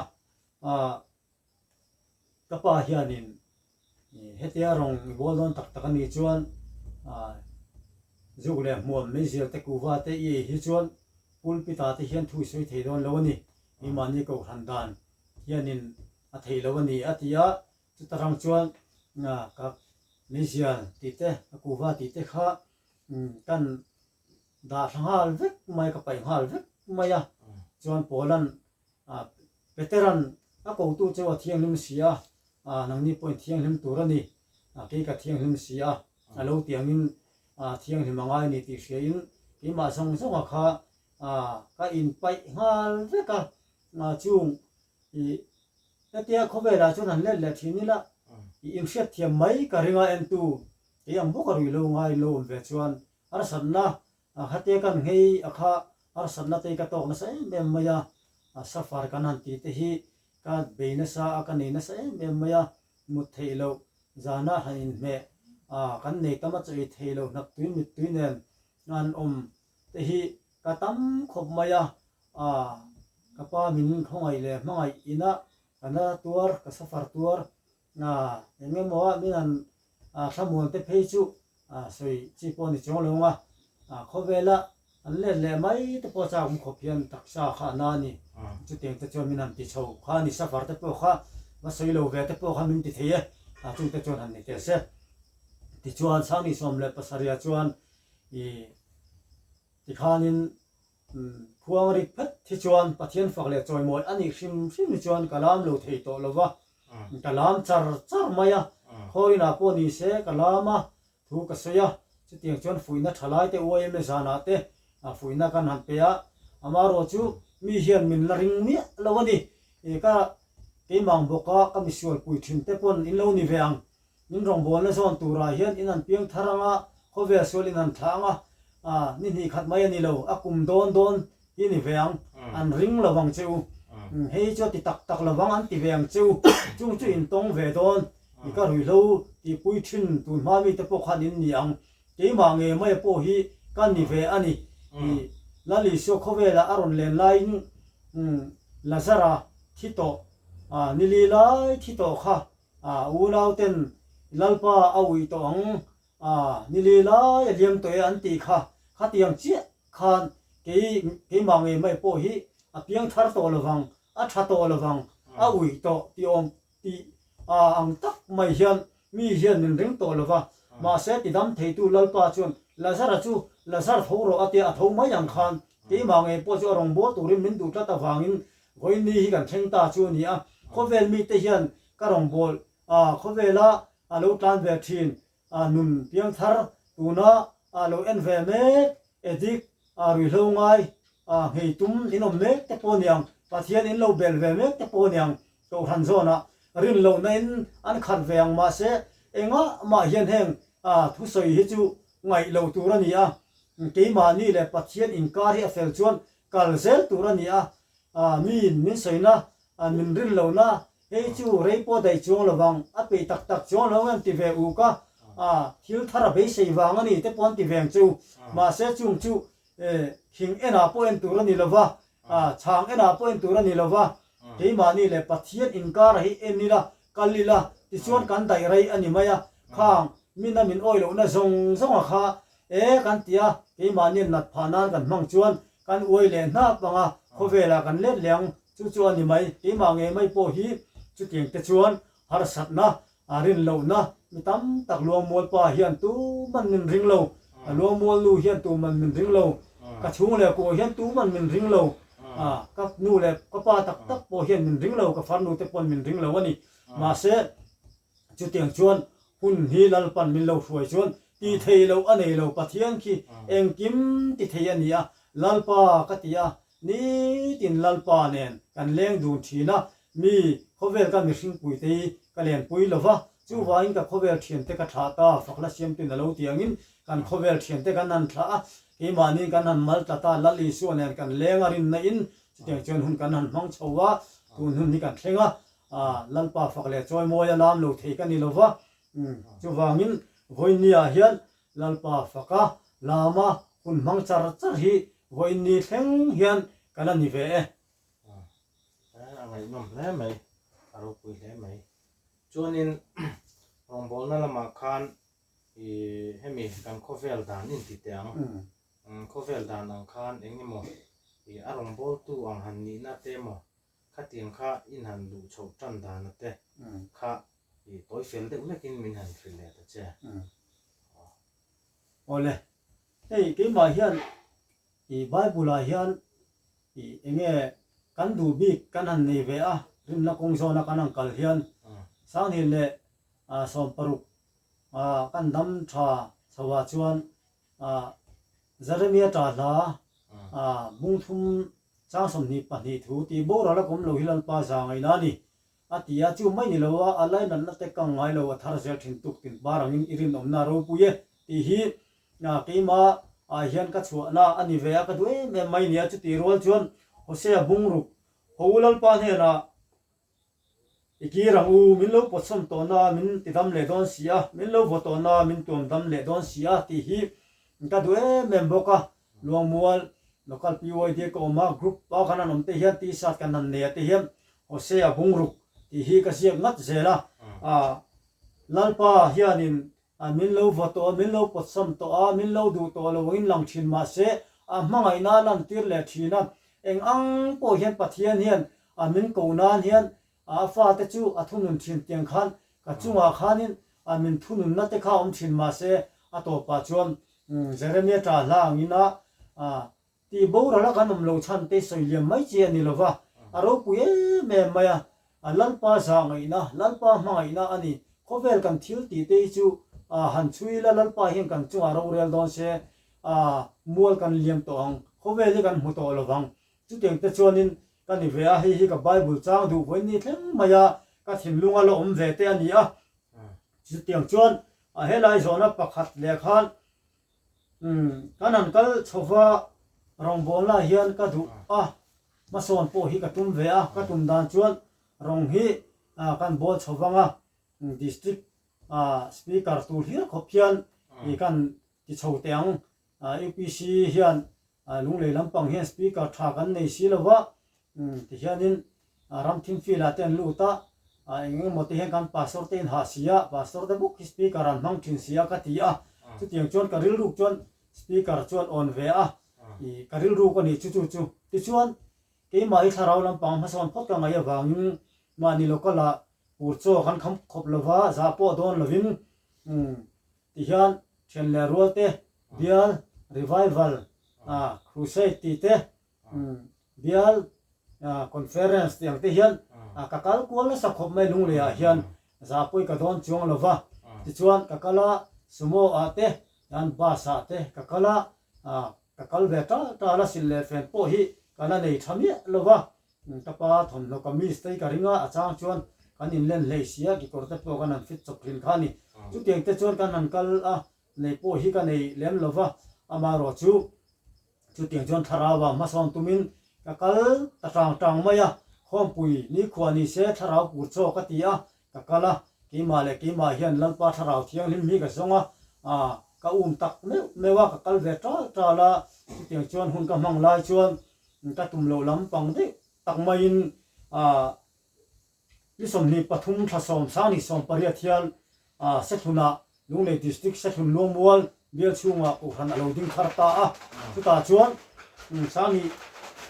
Ka pa hianin hetia rawng i bawl dawn tak tak a nih chuan zuk leh hmuam meizial te kuva te i ei hi chuan pulpit ah te hian thu i sawi thei dawn lo a ni, keimahni kohhran dan hianin a thei lo a ni a ti a, chuta rang chuan ka meizial tih te ka kuva tih te kha kan dah thla nghal vek mai ka paih nghal vek mai a, chuan Paula'n Peteran a kotu chu a thianghlim si a, nangni pawhin thianghlim tur a ni, kei ka thianghlim si a, a lo ti angin thianghlim a ngai a ni tih hriain keimah zawng zawnga kha ka inpaih nghal vek a, chung i. Hetia khawvelah chuan han let leh thin ila i inhriatthiam mai ka ring a entu kei ang bawk a ruihlo ngai lo awm ve chuan harsatna khatia kan nghei a kha harsatna te hi ka tawk nasa em em mai a, suffer kan han tih te hi ka bei nasa a ka nei nasa em em mai a, mut theih loh zana han inhmeh a kan nei tam a chawi theih loh hnaktui mittui nen an awm te hi ka tam khawp mai a, ah ka pa min khawngaih leh hmangaih ina ka na tuar ka suffer tuar ah eng emaw ah min han ah thlamuan te phei chu ah sawi chi pawh a ni chuang lo ang a, ah khawvela an let leh mai te pawh chak awm khawp hian taksa kha a na a ni, chutiang te chuan min han ti chho kha a ni suffer te pawh kha va sawi lo ve te pawh kha min ti thei e, ah chungte chuan han ni teh se. Tichuan Sangni 17 ah chuan I tikhanin khuang rik phet hi chuan Pathian fak leh chawimawi a nih hrim hrim hi chuan ka lam lo thei tawh lo va, ka lam char char mai a, khawiinah pawh ni se ka lam a, thu ka sawi a, chutiang chuan fuihna tha lai te YMA zanah te fuihna kan han pe a, amaherawh chu mi hian min la ring miah lo a ni, ka keimah bawka ka misualpui thin te pawn in lo ni ve ang. Min rawngbawlna zawn turah hian in an piang thar ang a, khawvel sual in an thlah ang a, ah, ni hnih khat mai a ni lo, a kum dawn dawn hi ni ve ang, an ring lo vang che u. Hei hi chu a ti tak tak lo vang an ti ve ang che u, chung chu in tawng ve dawn, i ka ruihhlo tihpui thin tun hma mite pawh khan in ni ang, keimah nge maia pawh hi ka ni ve a ni. I Lal Isua khawvelah a rawn len laiin Lazara thi tawh, ah, ni li lai thi tawh kha A unau ten Lalpa a ui tawh ang a, ni li lai a liam tawh e an tih kha, khatiang chiah khan kei keimah ngei mai pawh hi a piang thar tawh lovang, a tha tawh lovang, a ui tawh tih awm tih a ang tak mai hian mi hian min ring tawh lova, mahse tidam theitu Lalpa chuan Lazara chu Lazar tho rawh a tia a tho mai ang khan keimah ngei pawh chu a rawngbâwl turin min duh tlat avangin Vawiin ni hi kan thleng ta chu a ni a, khawvel mite hian ka rawngbâwl a, khawvela a lo tlan ve thin a, nun piangthar tuna a lo en ve mek, addict a, ruihhlo ngai a, nghei tum in awm mek te pawh a ni ang, Pathian in lo bel ve mek te pawh a ni ang, Kohhran zawnah rin lohna in an khat ve ang mahse engah mah hian heng a thusawi hi chu ngaih loh tur a ni a, keimahni leh Pathian inkar hi a fel chuan Kal zel tur a ni a, miin min sawina, min rin lohna, hei chu rei pawh daih chuang lo vang, a peih tak tak chuang lo ang ti ve uk a, thil thar a beisei vang a ni te pawh an ti ve ang chu. Mahse chung chu thing enah pawh en tur a ni lo va, chhang enah pawh en tur a ni lo va, keimahni leh Pathian inkara hi en ila, kal ila, tichuan kan daih rei a ni mai a, khang mina min awih lohna zawng zawnga kha E kan ti a, keimahnian nat phah nan kan hmang chuan kan uai leh hnap ang a, khawvelah kan let leh ang, chu chu a ni mai. Keimah ngei mai pawh hi chutiang te chuan harsatna, a rin lohna mi tam tak Luangmual pa hian tuman min ring lo, Luangmual nu hian tuman min ring lo, ka chhung leh kuah hian tuman min ring lo, ka nu leh ka pa tak tak pawh hian min ring lo, ka farnu te pawn min ring lo a ni. Mahse, Chutiang chuan hun hi Lalpan min lo hruai chuan ti thei loh a nei lo, Pathian khi engkim ti thei a ni a, Lalpa ka ti a, nitin Lalpa nen kan leng dun thin a, mi khawvel ka mihringpui te hi ka lenpui lo va, chuvangin ka khawvel thiante ka thlah ta, fakna siamtuin a lo ti angin kan khawvel thiante kan han thlah a, keimahniin kan han mal tlat a, Lal Isua nen kan leng a rinna in chutiang chuan hun kan han hmang chho a, tun hun hi kan thleng a. A, Lalpa fak leh chawimawi a lam lo thei ka ni lo va, chuvangin vawiinniah hian Lalpa faka lama hun hmang char char hi vawiinni thleng hian ka la ni ve e. A ngaihnawm hle mai, a ropui hle mai. Chuanin rawngbawlna lamah khan i hemi kan khawvel dan inti teh ang, khawvel dan ang khan eng emaw i a rawngbawltu ang han nihna te emaw Khatiang kha in han luh chhoh tan dana te kha i tawi fel deuh hlekin min han hrilh leh ta che. Awle, hei keimah hian i Bible ah hian i enge kan duh bik kan han nei ve a, rinna kawng zawna kan han kal hian Sanghnih leh 60 kan dam tha chho ah chuan Jeremia ta hla bung thum chang 22 thu tih boral a kawm lo hi Lalpa za ngaihna a ni. A ti a, chu mai ni lo a, a lainatna te kang ngai lo a thar zel thin tuk tin par angin i rinawmna a ropui e tih hi keimah ah hian ka chhuahna a ni ve a, ka duh em em mai nia. Chutih rual chuan Hosea bungruk ho u Lalpa hnenah I kir ang u, min lo pawtsawm tawhna min ti dam leh dawn si a, min lo vaw tawhna min tuam dam leh dawn si a tih hi ka duh em em bawk a. Luangmual Local PYD ka awm a, group a kan han awm te hian t-shirt kan han nei a te hian Hosea bungruk tih hi ka ziak ngat zel a. Lalpa hianin min lo vaw tawh a, min lo pawtsawm tawh a, min lo duh tawh lo angin lang thin mahse a hmangaihna a lantir leh thin a. Eng ang pawh hian Pathian hian A min ko nan hian a fate chu a thunun thin tiang khan ka chungah khanin a min thununna te kha a awm thin mahse a tawpah chuan Jeremia ta hla angin a tih boral a kan awm lo chhan te sawi liam mai chi a ni lova, a ropui em em mai a, a Lalpa zah ngaihna, Lalpa hmangaihna a ni. Khawvel kan thil tih te hi chu han chhui ila Lalpa hian kan chungah rorel dawn se mual kan liam tawh ang, khawvel hi kan hmu tawh lovang. Chutiang te chuanin ka ni ve a, hei hi ka Bible chang duh vawiin ni thleng mai a, ka thinlung a la awm ve te a ni a. Chutiang chuan a helai zawhna pakhat leh khan kan han kal chhova rawngbawlna hian ka duh a, hmasawn pawh hi ka tum ve a, ka tum dan chuan rawng hi kan bawl chho vang a, District Speaker tur hlir khawp hian kan ti chho teh ang. UPC hian Lunglei lampang hian speaker tha kan nei si lo va, tihianin ramthim field ah te an lut a, eng engemaw te hian kan pastor te in hah si a, pastor te bawk hi speaker an hmang thin si a ka ti a, chutiang chuan ka rilruk chuan speaker chuan awn ve a, ka rilruk a nih chu chu chu. Tichuan keimah hi thlarau lampang hmasawn phawt ka ngaih avangin mahni local ah pur chaw kan kham khawp lo va, zah pawh dawn lovin Tihian thian leh rual te, bial, revival, crusade tih te, bial conference tih ang te hian ka kal kual nasa khawp mai Lunglei ah hian zahpui ka dawn chuang lo va. Tichuan ka kal a Sumo ah te, hian bus ah te ka kal a, ka kal ve tal tal a silh leh fen pawh hi ka la nei tha miah lo va. Ka pa thawmhnaw kamis te hi ka ring a, a chang chuan kan inlen hlei si a, kekawr te pawh kan han fit chawp thin kha a ni. Chutiang te chuan kan han kal a, nei pawh hi ka nei lem lo va, amaherawh chu chutiang chuan thlarau ah hmasawn tumin ka kal ta tang tang mai a, khawmpui nikhua ni se thlarau pur chaw ka ti a, ka kal a, keimah leh keimah hian Lalpa thlarau thianghlim hi ka zawng a, ka um tak meuh meuh a, ka kal ve tal tal a, chutiang chuan hun ka hmang lai chuan Ka tum loh lam pang deuh tak maiin ni 23 thla sawm sang ni 18 hian Sethlunah Lunglei District Sethlun Luangmual bial chhungah Kohhran a lo ding thar ta a. Chutah chuan sang ni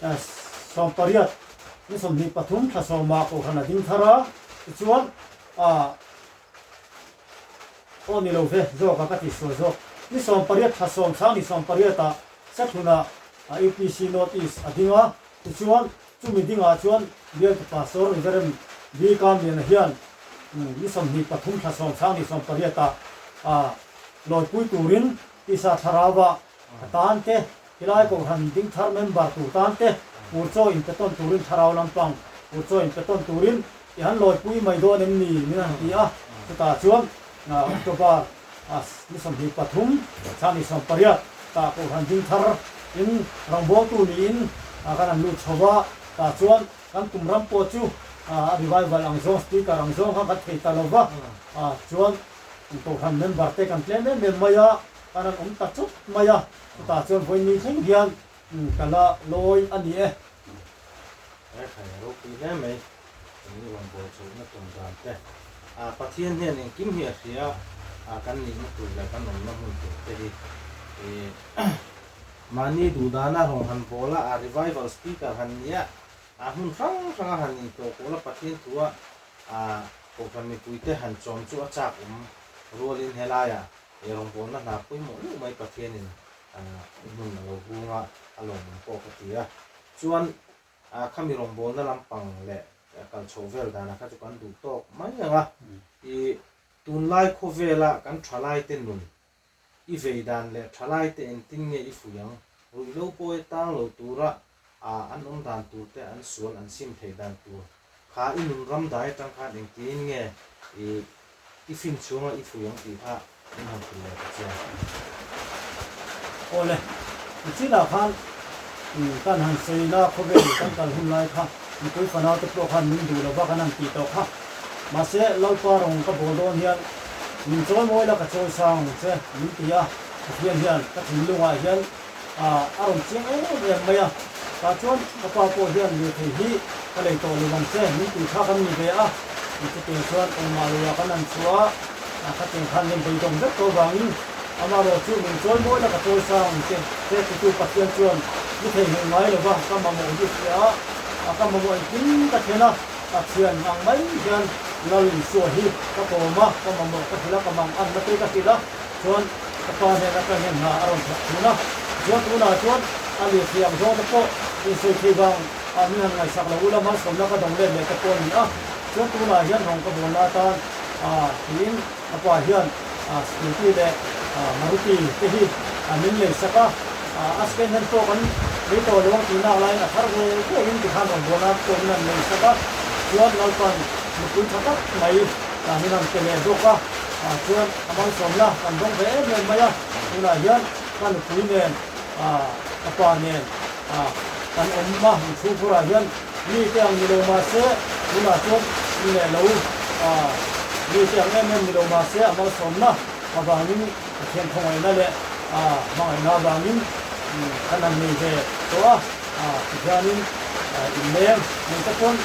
18 ni 23 thla sawmah Kohhran a ding thar a, tichuan Aw ni lo ve, zawk a ka ti sual zawk. Ni 18 thla sawm sang ni 18 ah Sethlunah UPC North East a ding a, tichuan chumi dingah chuan Bialtu Pastor Reverend B Kamliana hian ni 23 thla sawm sang ni 18 ah lawipui turin tisa thlarau ah a tan te, Helai Kohhran dingthar member tur tan te pur chaw in pe tawn turin thlarau lampang pur chaw in pe tawn turin i han lawipui mai dawn em ni min han ti a, chutah chuan October ni 23 thla ni 18 tah Kohhran dingthar in rawngbawltu niin kan han lut chho va, tah chuan kan tum ram pawh chu a revival ang zawng speaker ang zawng kha kan thei ta lo va, chuan Kohhran member te kan tlem em em mai a. Kan han awm ta chawp mai a, chutah chuan vawiin thleng hian ka la lawi a ni e. He thlai a ropui hle mai, kan ni rawn bawl chhohna tum dan te. Pathian hian engkim hi a hria a, kan nihna tur leh kan awmna hmun tur te hi mahni duhdana rawn han bawl a, a revival speaker han ni a, a hmun hrang hranga han intlawh kual a, Pathian thua Kohhran mipuite han chawm chu a chak awm rualin helaiah He rawngbawlna hna pawimawh deuh mai Pathianin i hmun a lo hung a, a lawmawm pawh ka ti a. Chuan khami rawngbawlna lampang leh kal chho vel danah kha chu kan duh tawk mai ang a. I tunlai khawvela kan thalaite nun i vei dan leh thalaite engtin nge i fuih ang? Ruihhlo pawh e tang lo tura an awm dan tur te, an sual an sim theih dan tur. Kha i nun ram dai atang khan engtin nge i i fin chhunga i fui ang tih kha min han hrilh leh ta che. Awle, i chinah khan kan han sawi na khawvel kan kal hun lai kha mipui fanau te pawh khan min duh lo va kan han tih tawh kha. Mahse, Lalpa rawng ka bawl dawn hian min chawi mawi la ka chawi sang ang che min ti a, Pathian hian ka thinlungah hian a rawn chiang em em mai a, tah chuan ka pa pawh hian lirthei hi ka lei tawh lo ang che min tih kha kan ni ve a, chutiang chuan engmah loah kan han chhuah a, khatiang khan min beidawng vek tawh vangin amaherawh chu min chawi mawi la ka chawi sang ang che he titu Pathian chuan ni theihnghilh ngai lova ka mamawh hi hria a, ka mamawh engkim ka thlen a, Pathian ang mai hian Lal Isua hi ka kawm a, ka mamawh ka hrilh a, ka manganna te ka hrilh a. Chuan ka pa hnen atang hian hna a rawn thawk thin a, chuan tunah chuan a lirthei ang zawng te pawh insawi thei vang ah min han ngaihsak lo ula malsawmna ka dawng let leh te pawh a ni a, chuan tunah hian rawng ka bawlna atan ah tiin ka pa hian scooty leh Maruti te hi min lei sak a, a second hand pawh kan lei tawh lo ang tih nak laiin a thar ve ve in tikhan rawn bawlna pawh min han lei sak a, chuan Lalpan nupui tha tak mai min han pe leh bawk a. Ah chuan a malsawmna kan dawng ve em em mai a, tunah hian ka nupui nen ah ka pa nen ah kan awm a, inchhungkhurah hian mite ang ni lo mahse tunah chuan ni leh lo ah mite ang em em ni lo mahse a malsawmna avangin Pathian khawngaihna leh ah hmangaihna avangin kan han nei ve tawh a, ah tihianin inleng nei te pawn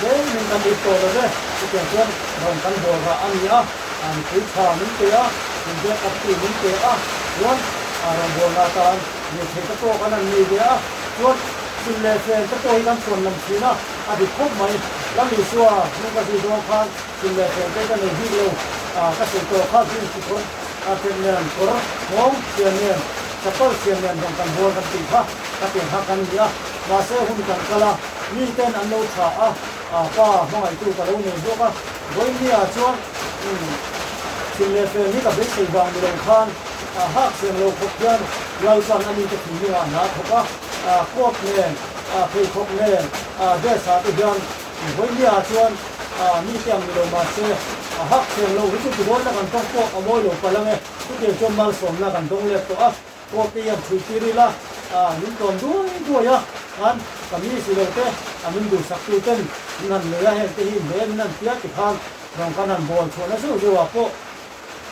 tlemin kan ip tawh lo ve, chutiang chuan rawn kan bawl rah a ni a, mipui tha min pe a, min back up tu min pe a, chuan rawn bawlna atan lirthei te pawh kan han nei ve a, chuan chhun leh fen te pawh hi kan chhuan lam thin a, a dik khawp mai. Lam Isua hnung ka zui dawn khan chhun leh fen te ka nei bik lo, ka sawi tawh kha jeans kawr tet nen kawr nghawng siam nen chapal siam nen rawn kan bawl kan tih kha ka tiang kha kan ni a, mahse hun kan kal a, mi ten an lo tha a, pa hmangaihtu ka lo nei bawk a, Vawinia chuan thin leh fel hi ka beisei vang ni lo khan hak siam lo khawp hian Lalpan a mite thinlungah hna a thawk a, coat nen, pheikhawk nen, dress ah te hian Vawinia chuan mite ang ni lo mahse hak siam lo hi chu tidawnna kan tawng pawh a mawi lo palh ang e, chutiang chuan malsawmna kan dawng let tawh a. Court te hian chhui tir ila, min tlawm duai duai a, khan ka mi si lo te, a min duhsak tu ten min han lei a, heng te hi hmel min han tia ti khan rawn kan han bawl chhuahna zeuh zeuh ah pawh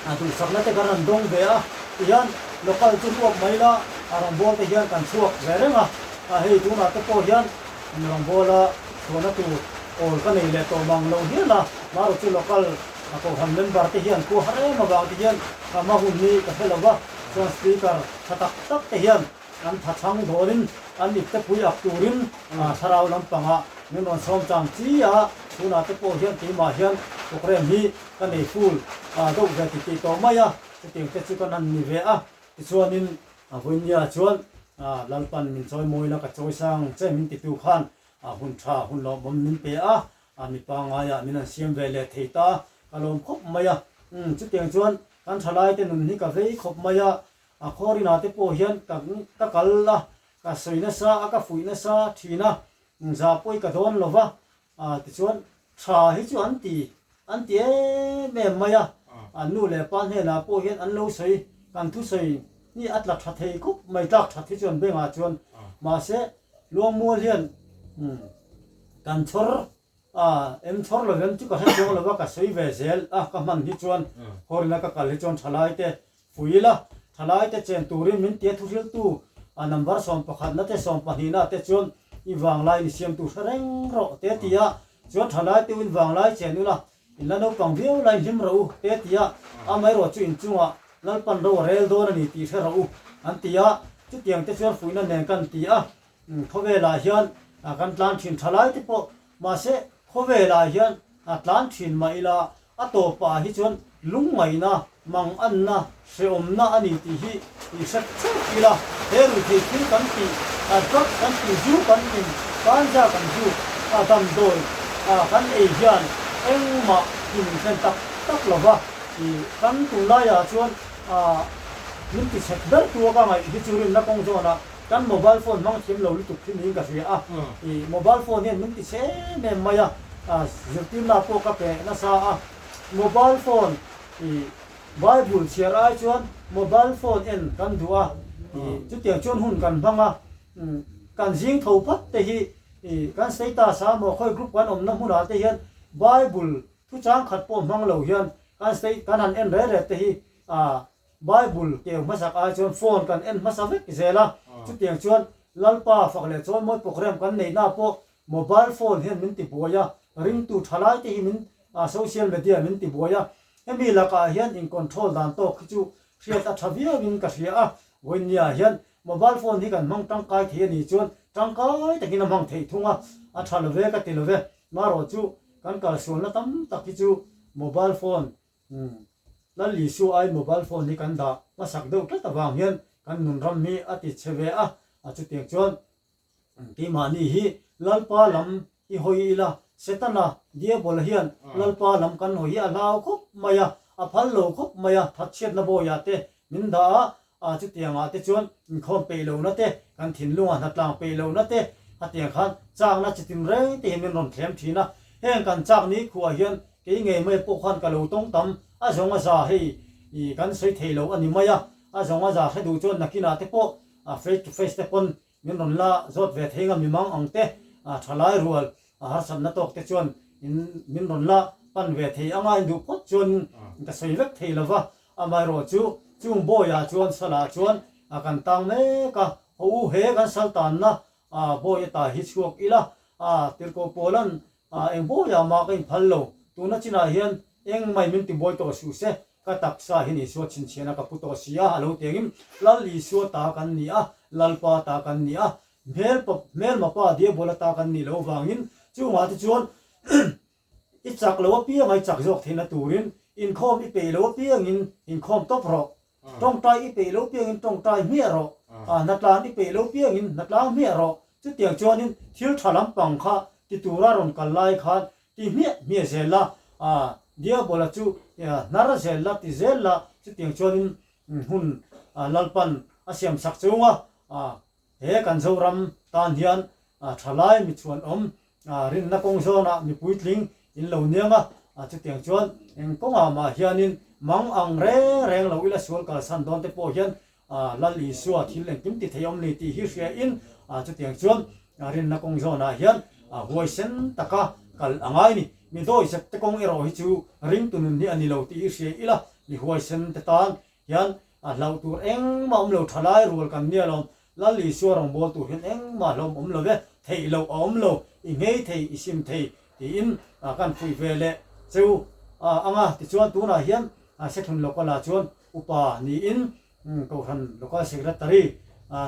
a duhsakna te kan han dawng ve a, ti hian local chu ruak mai ila, a rawngbâwl te hian kan chhuak ve reng a, hei tunah te pawh hian rawngbâwl a chhuahna tur awl ka nei leh tawh mang lo hial a, marawh chu local a kohhran member te hian khua har em avang ti hian ka hma hun hi ka hre lo va. Chuan speaker tha tak tak te hian an tha chhang dawlin an ipte pui ak turin thlarau lampangah min rawn sawm chang chi a, tunah te pawh hian keimah hian programme hi ka nei full deuh ve ti tih tawh mai a, chutiang te chu kan han ni ve a, tichuanin vawinia chuan Lalpan min chawi mawi la ka chawi sang che min titu khan hun tha hun lawmawm min pe a, mipa ngaiah min han siam ve leh thei ta ka lawm khawp mai a, chutiang chuan Kan thalaite nun hi ka vei khawp mai a, a khawrinah te pawh hian ka ka kal a, ka sawi nasa a, ka fuih nasa thin a, za pawi ka dawn lo va, tichuan tha hi chu an ti an ti em em mai a, an nu leh pa hnenah pawh hian an lo sawi, kan thusawi hi a tla tha thei khawp mai, tlak that hi chuan bengah chuan, mahse Luangmual hian kan chhawr A, em chhawr lo em chu ka hre chuang lo va, ka sawi ve zel a, ka hman hi chuan Khawrina ka kal hi chuan thalai te fui ila, thalai te chen turin min tia thuhriltu a number sawmpakhatna te sawmpahnihna te chuan i vanglai ni siamtu hre reng rawh te ti a, chuan thalai te u in vanglai chen ula, in la naupang viau la in hlim rawh u te ti a, amaherawh chu inchungah Lalpan ro a rel dawn a ni tih hre rawh u an ti a, chutiang te chuan fuihna nen kan ti a. Khawvelah hian kan tlan thin tha lai te pawh mahse khawvelah hian tlan thin mah ila a tawpah hi chuan lungngaihna, manganna, hrehawmna a ni tih hi i hre theuh ila. He ruihtheih thil kan tih, drug kan tih, zu kan in, ganja kan zuk, damdawi kan ei hian engmah hi min thlen tak tak lo va. Kan tunlaiah chuan min tichhet ber tu a ka ngaih hi chu rinna kawng zawnah Kan mobile phone hmang thiam lo lutuk hi niin ka hria a, i mobile phone hian min ti chhe em em mai a, zirtirna pawh ka pe nasa a, mobile phone ih Bible chhiar ai chuan mobile phone en kan duh a, ih chutiang chuan hun kan hmang a, kan zing tho phat te hi ih kan status a maw khawi group kan awmna hmunah te hian Bible thu chang khat pawh hmang lo hian kan state kan han en reh reh te hi ah Bible keu hmasak ai chuan phone kan en hmasa vek zel a, chutiang chuan Lalpa fak leh chawimawi program kan neihna pawh mobile phone hian min tibuai a, ringtu thalai te hi min social media min tibuai a, hemi lakah hian in control dan tawk hi chu hriat a tha viauin ka hria a, vawinia hian mobile phone hi kan hmang tangkai thei a nih chuan tangkai takin a hmang theih thung a, a tha lo ve ka ti lo ve, marawh chu kan kalsualna tam tak hi chu mobile phone Umm. Lal Isua ai mobile phone hi kan dah hmasak deuh tlat avang hian kan nun ram hi a ti chhe ve a, a chutiang chuan keimahni hi Lalpa lam i hawi ila, Setana, Diabola hian Lalpa lam kan hawi hi a hlau khawp mai a, a phal lo khawp mai a, thatchhiatna bawiah te min dah a, A chutiangah te chuan inkhawm peih lohna te, kan thinlunga hnatlang peih lohna te, hetiang khan chakna chitin reng te hi min rawn thlem thin a. Heng kan chak ni khuah hian kei ngei mai pawh khan ka lo tawng tam, a zawng a za hei i kan sawi thei lo a ni mai a, a zawng a za hre duh chuan nakinah te pawh face to face te pawn Min rawn la zawt ve thei nga mimang ang te, thalai rual harsatna tawk te chuan in min rawn la pan ve thei anga in duh phawt chuan ka sawi vek thei lo va, amaherawh chu chung bawiah chuan salah chuan kan tang mek a, haw u he kan sal tanna bawi ata hi chhuak ila, tirhkoh pawlan eng bawiah mah ka inphal lo, tuna chinah hian engmai min tibuai tawh suh se, Ka taksa hi Isua chhinchhiahna ka pu tawh si a, a lo ti angin, Lal Isua ta kan ni a, Lalpa ta kan ni a, hmelpa, hmelmapa Diabola ta kan nih loh vangin, chungah te chuan i chak lo apianga i chak zawk theihna turin inkhawm i peih lo apiangin inkhawm tawp rawh, tawngtai i peih lo apiangin tawngtai hmiah rawh, hnatlan i peih lo apiangin hnatlang hmiah rawh, chutiang chuanin thil tha lampang kha ti tura rawn kal lai khan Ti hmiah hmiah zel la, a Diabola chu hnar zel la, ti zel la, chutiang chuanin hun Lalpan a siam sak chung a, he kan Zoram tan hian thalai mi chhuanawm rinna kawng zawnah mi puitling in lo niang a, chutiang chuan eng kawngah mah hianin mang ang reng reng lo ila sual kalsan dawn te pawh hian Lal Isua thil engkim ti thei awm ni tih hi hriain chutiang chuan rinna kawng zawnah hian huaisen taka kal a ngai ni. Mi dawizep te kawng erawh hi chu ringtu nun hi a ni lo tih hi hria ila, mi huaisen te tan hian hlauh tur engmah awm lo, thalai rual kan nia lawm. Lal Isua rawngbâwl tur hian engmah hlawm awm lo ve, theih loh a awm lo, i nghei thei, i sim thei tiin kan fuih ve leh cheu ang a. Tichuan tunah hian Sethlun Local-ah chuan Upa niin Kohhran Local Secretary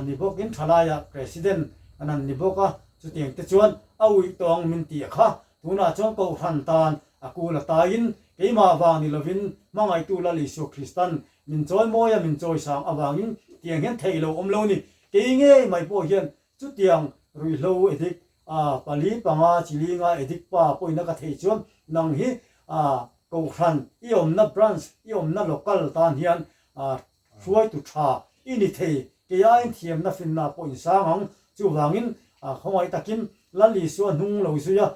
ni bawkin Thalaia President an han ni bawk a, chutiang te chuan a uih tawng min tih kha tunah chuan Kohhran tan a kul a taiin keimah vang ni lovin hmangaihtu Lal Isua Kristan min chawi mawi a min chawi sang avangin tiang hian theih lo awm lo ni. Kei ngei mai pawh hian chutiang ruihhlo edik pali panga chilinga edik pa pawhin a ka theih chuan nang hi Kohhran i awmna branch i awmna local tan hian hruaitu tha i ni thei, kei aiin thiamna finna pawh in sang ang. Chuvangin khawngaih takin Lal Isua hnung lo zui a,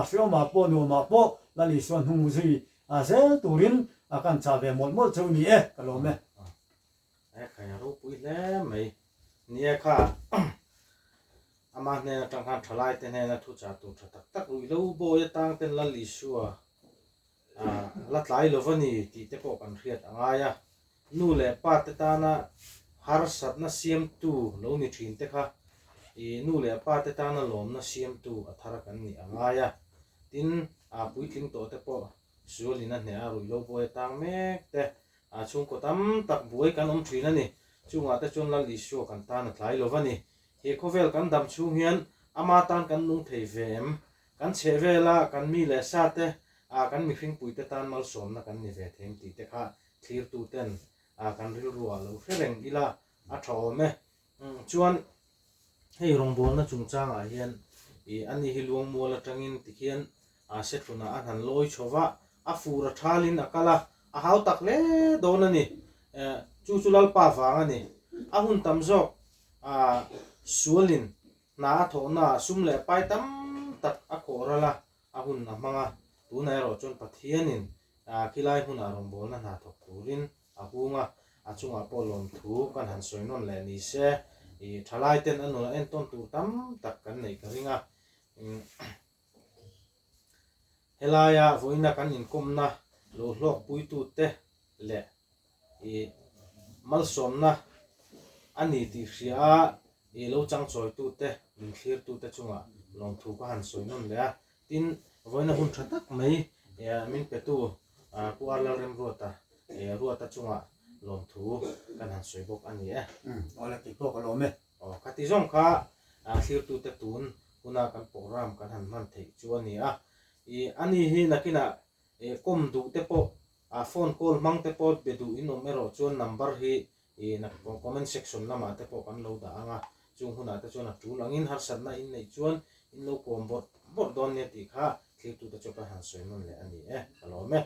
hreawmah pawh nuamah pawh Lal Isua hnung zui zel turin kan chah ve mawlh mawlh cheu ni e, ka lawm e. He khai a ropui hle mai. Ni e kha Ama hnen atang khan thalaite hnena thuchah tur tha tak tak ruihhlo bawi atang ten Lal Isua la tlai lo va ni tih te pawh kan hriat a ngai a. Nu leh pa te tana harsatna siamtu lo ni thin te kha i nu leh pa te tana lawmna siamtu a thar kan nih a ngai a. Tin, a puitling tawh te pawh sualin a hneh a ruihhlo bawi atang mek te a chhungkaw tam tak buai kan awm thin a ni. Chungah te chuan Lal Isua kan tan a tlai lo va ni. He khawvel kan dam chhung hian ama tan kan nung thei ve em? Kan chheh vela kan mi leh sa te, ah kan mihringpui te tan malsawmna kan ni ve thei em tih te kha thlirtu ten ah kan rilru ah lo hre reng ila a tha awm e. Chuan hei rawngbawlna chungchangah hian ih ani hi Luangmual atangin tikhian ah Sethlunah a hnan lawi chho va, a fur a thalin a kal a, a hau tak hle dawn a ni. Chu chu Lalpa vang a ni. A hun tam zawk ah sualin hna a thawhnaah sum leh pai tam tak a khawh ral a. a hun a hmang a, tunah erawh chuan Pathianin khilai hmunah rawngbawlna hna thawk turin a hung a, a chungah pawh lawmthu kan han sawi nawn leh ni se, ih thalai ten a nunah entawn tur tam tak kan neih ka ring a. Helaia vawiina kan inkawmna lo hlawkpuitute leh ih malsawmna a ni tih hria a, ih lo changchawitute, min thlirtute chungah lawmthu ka han sawi nawn leh a. Tin, vawiina hun tha tak mai min petu Pu R Lalremruata Ruata chungah lawmthu kan han sawi bawk a ni e. Awle tih pawh ka lawm e. Aw, khati zawng kha thlirtute tun huna kan program kan han hman theih chu a ni a. Ih ani hi nakinah kawm duh te pawh phone call hmang te pawh be duh in awm erawh chuan number hi ih comment section lamah te pawh kan lo dah ang a, chung hunah te chuan a tul angin harsatna in neih chuan in lo kawm bawrh bawrh dawn nia tih kha thlirtute chu kan han sawi nawn leh a ni e, ka lawm e.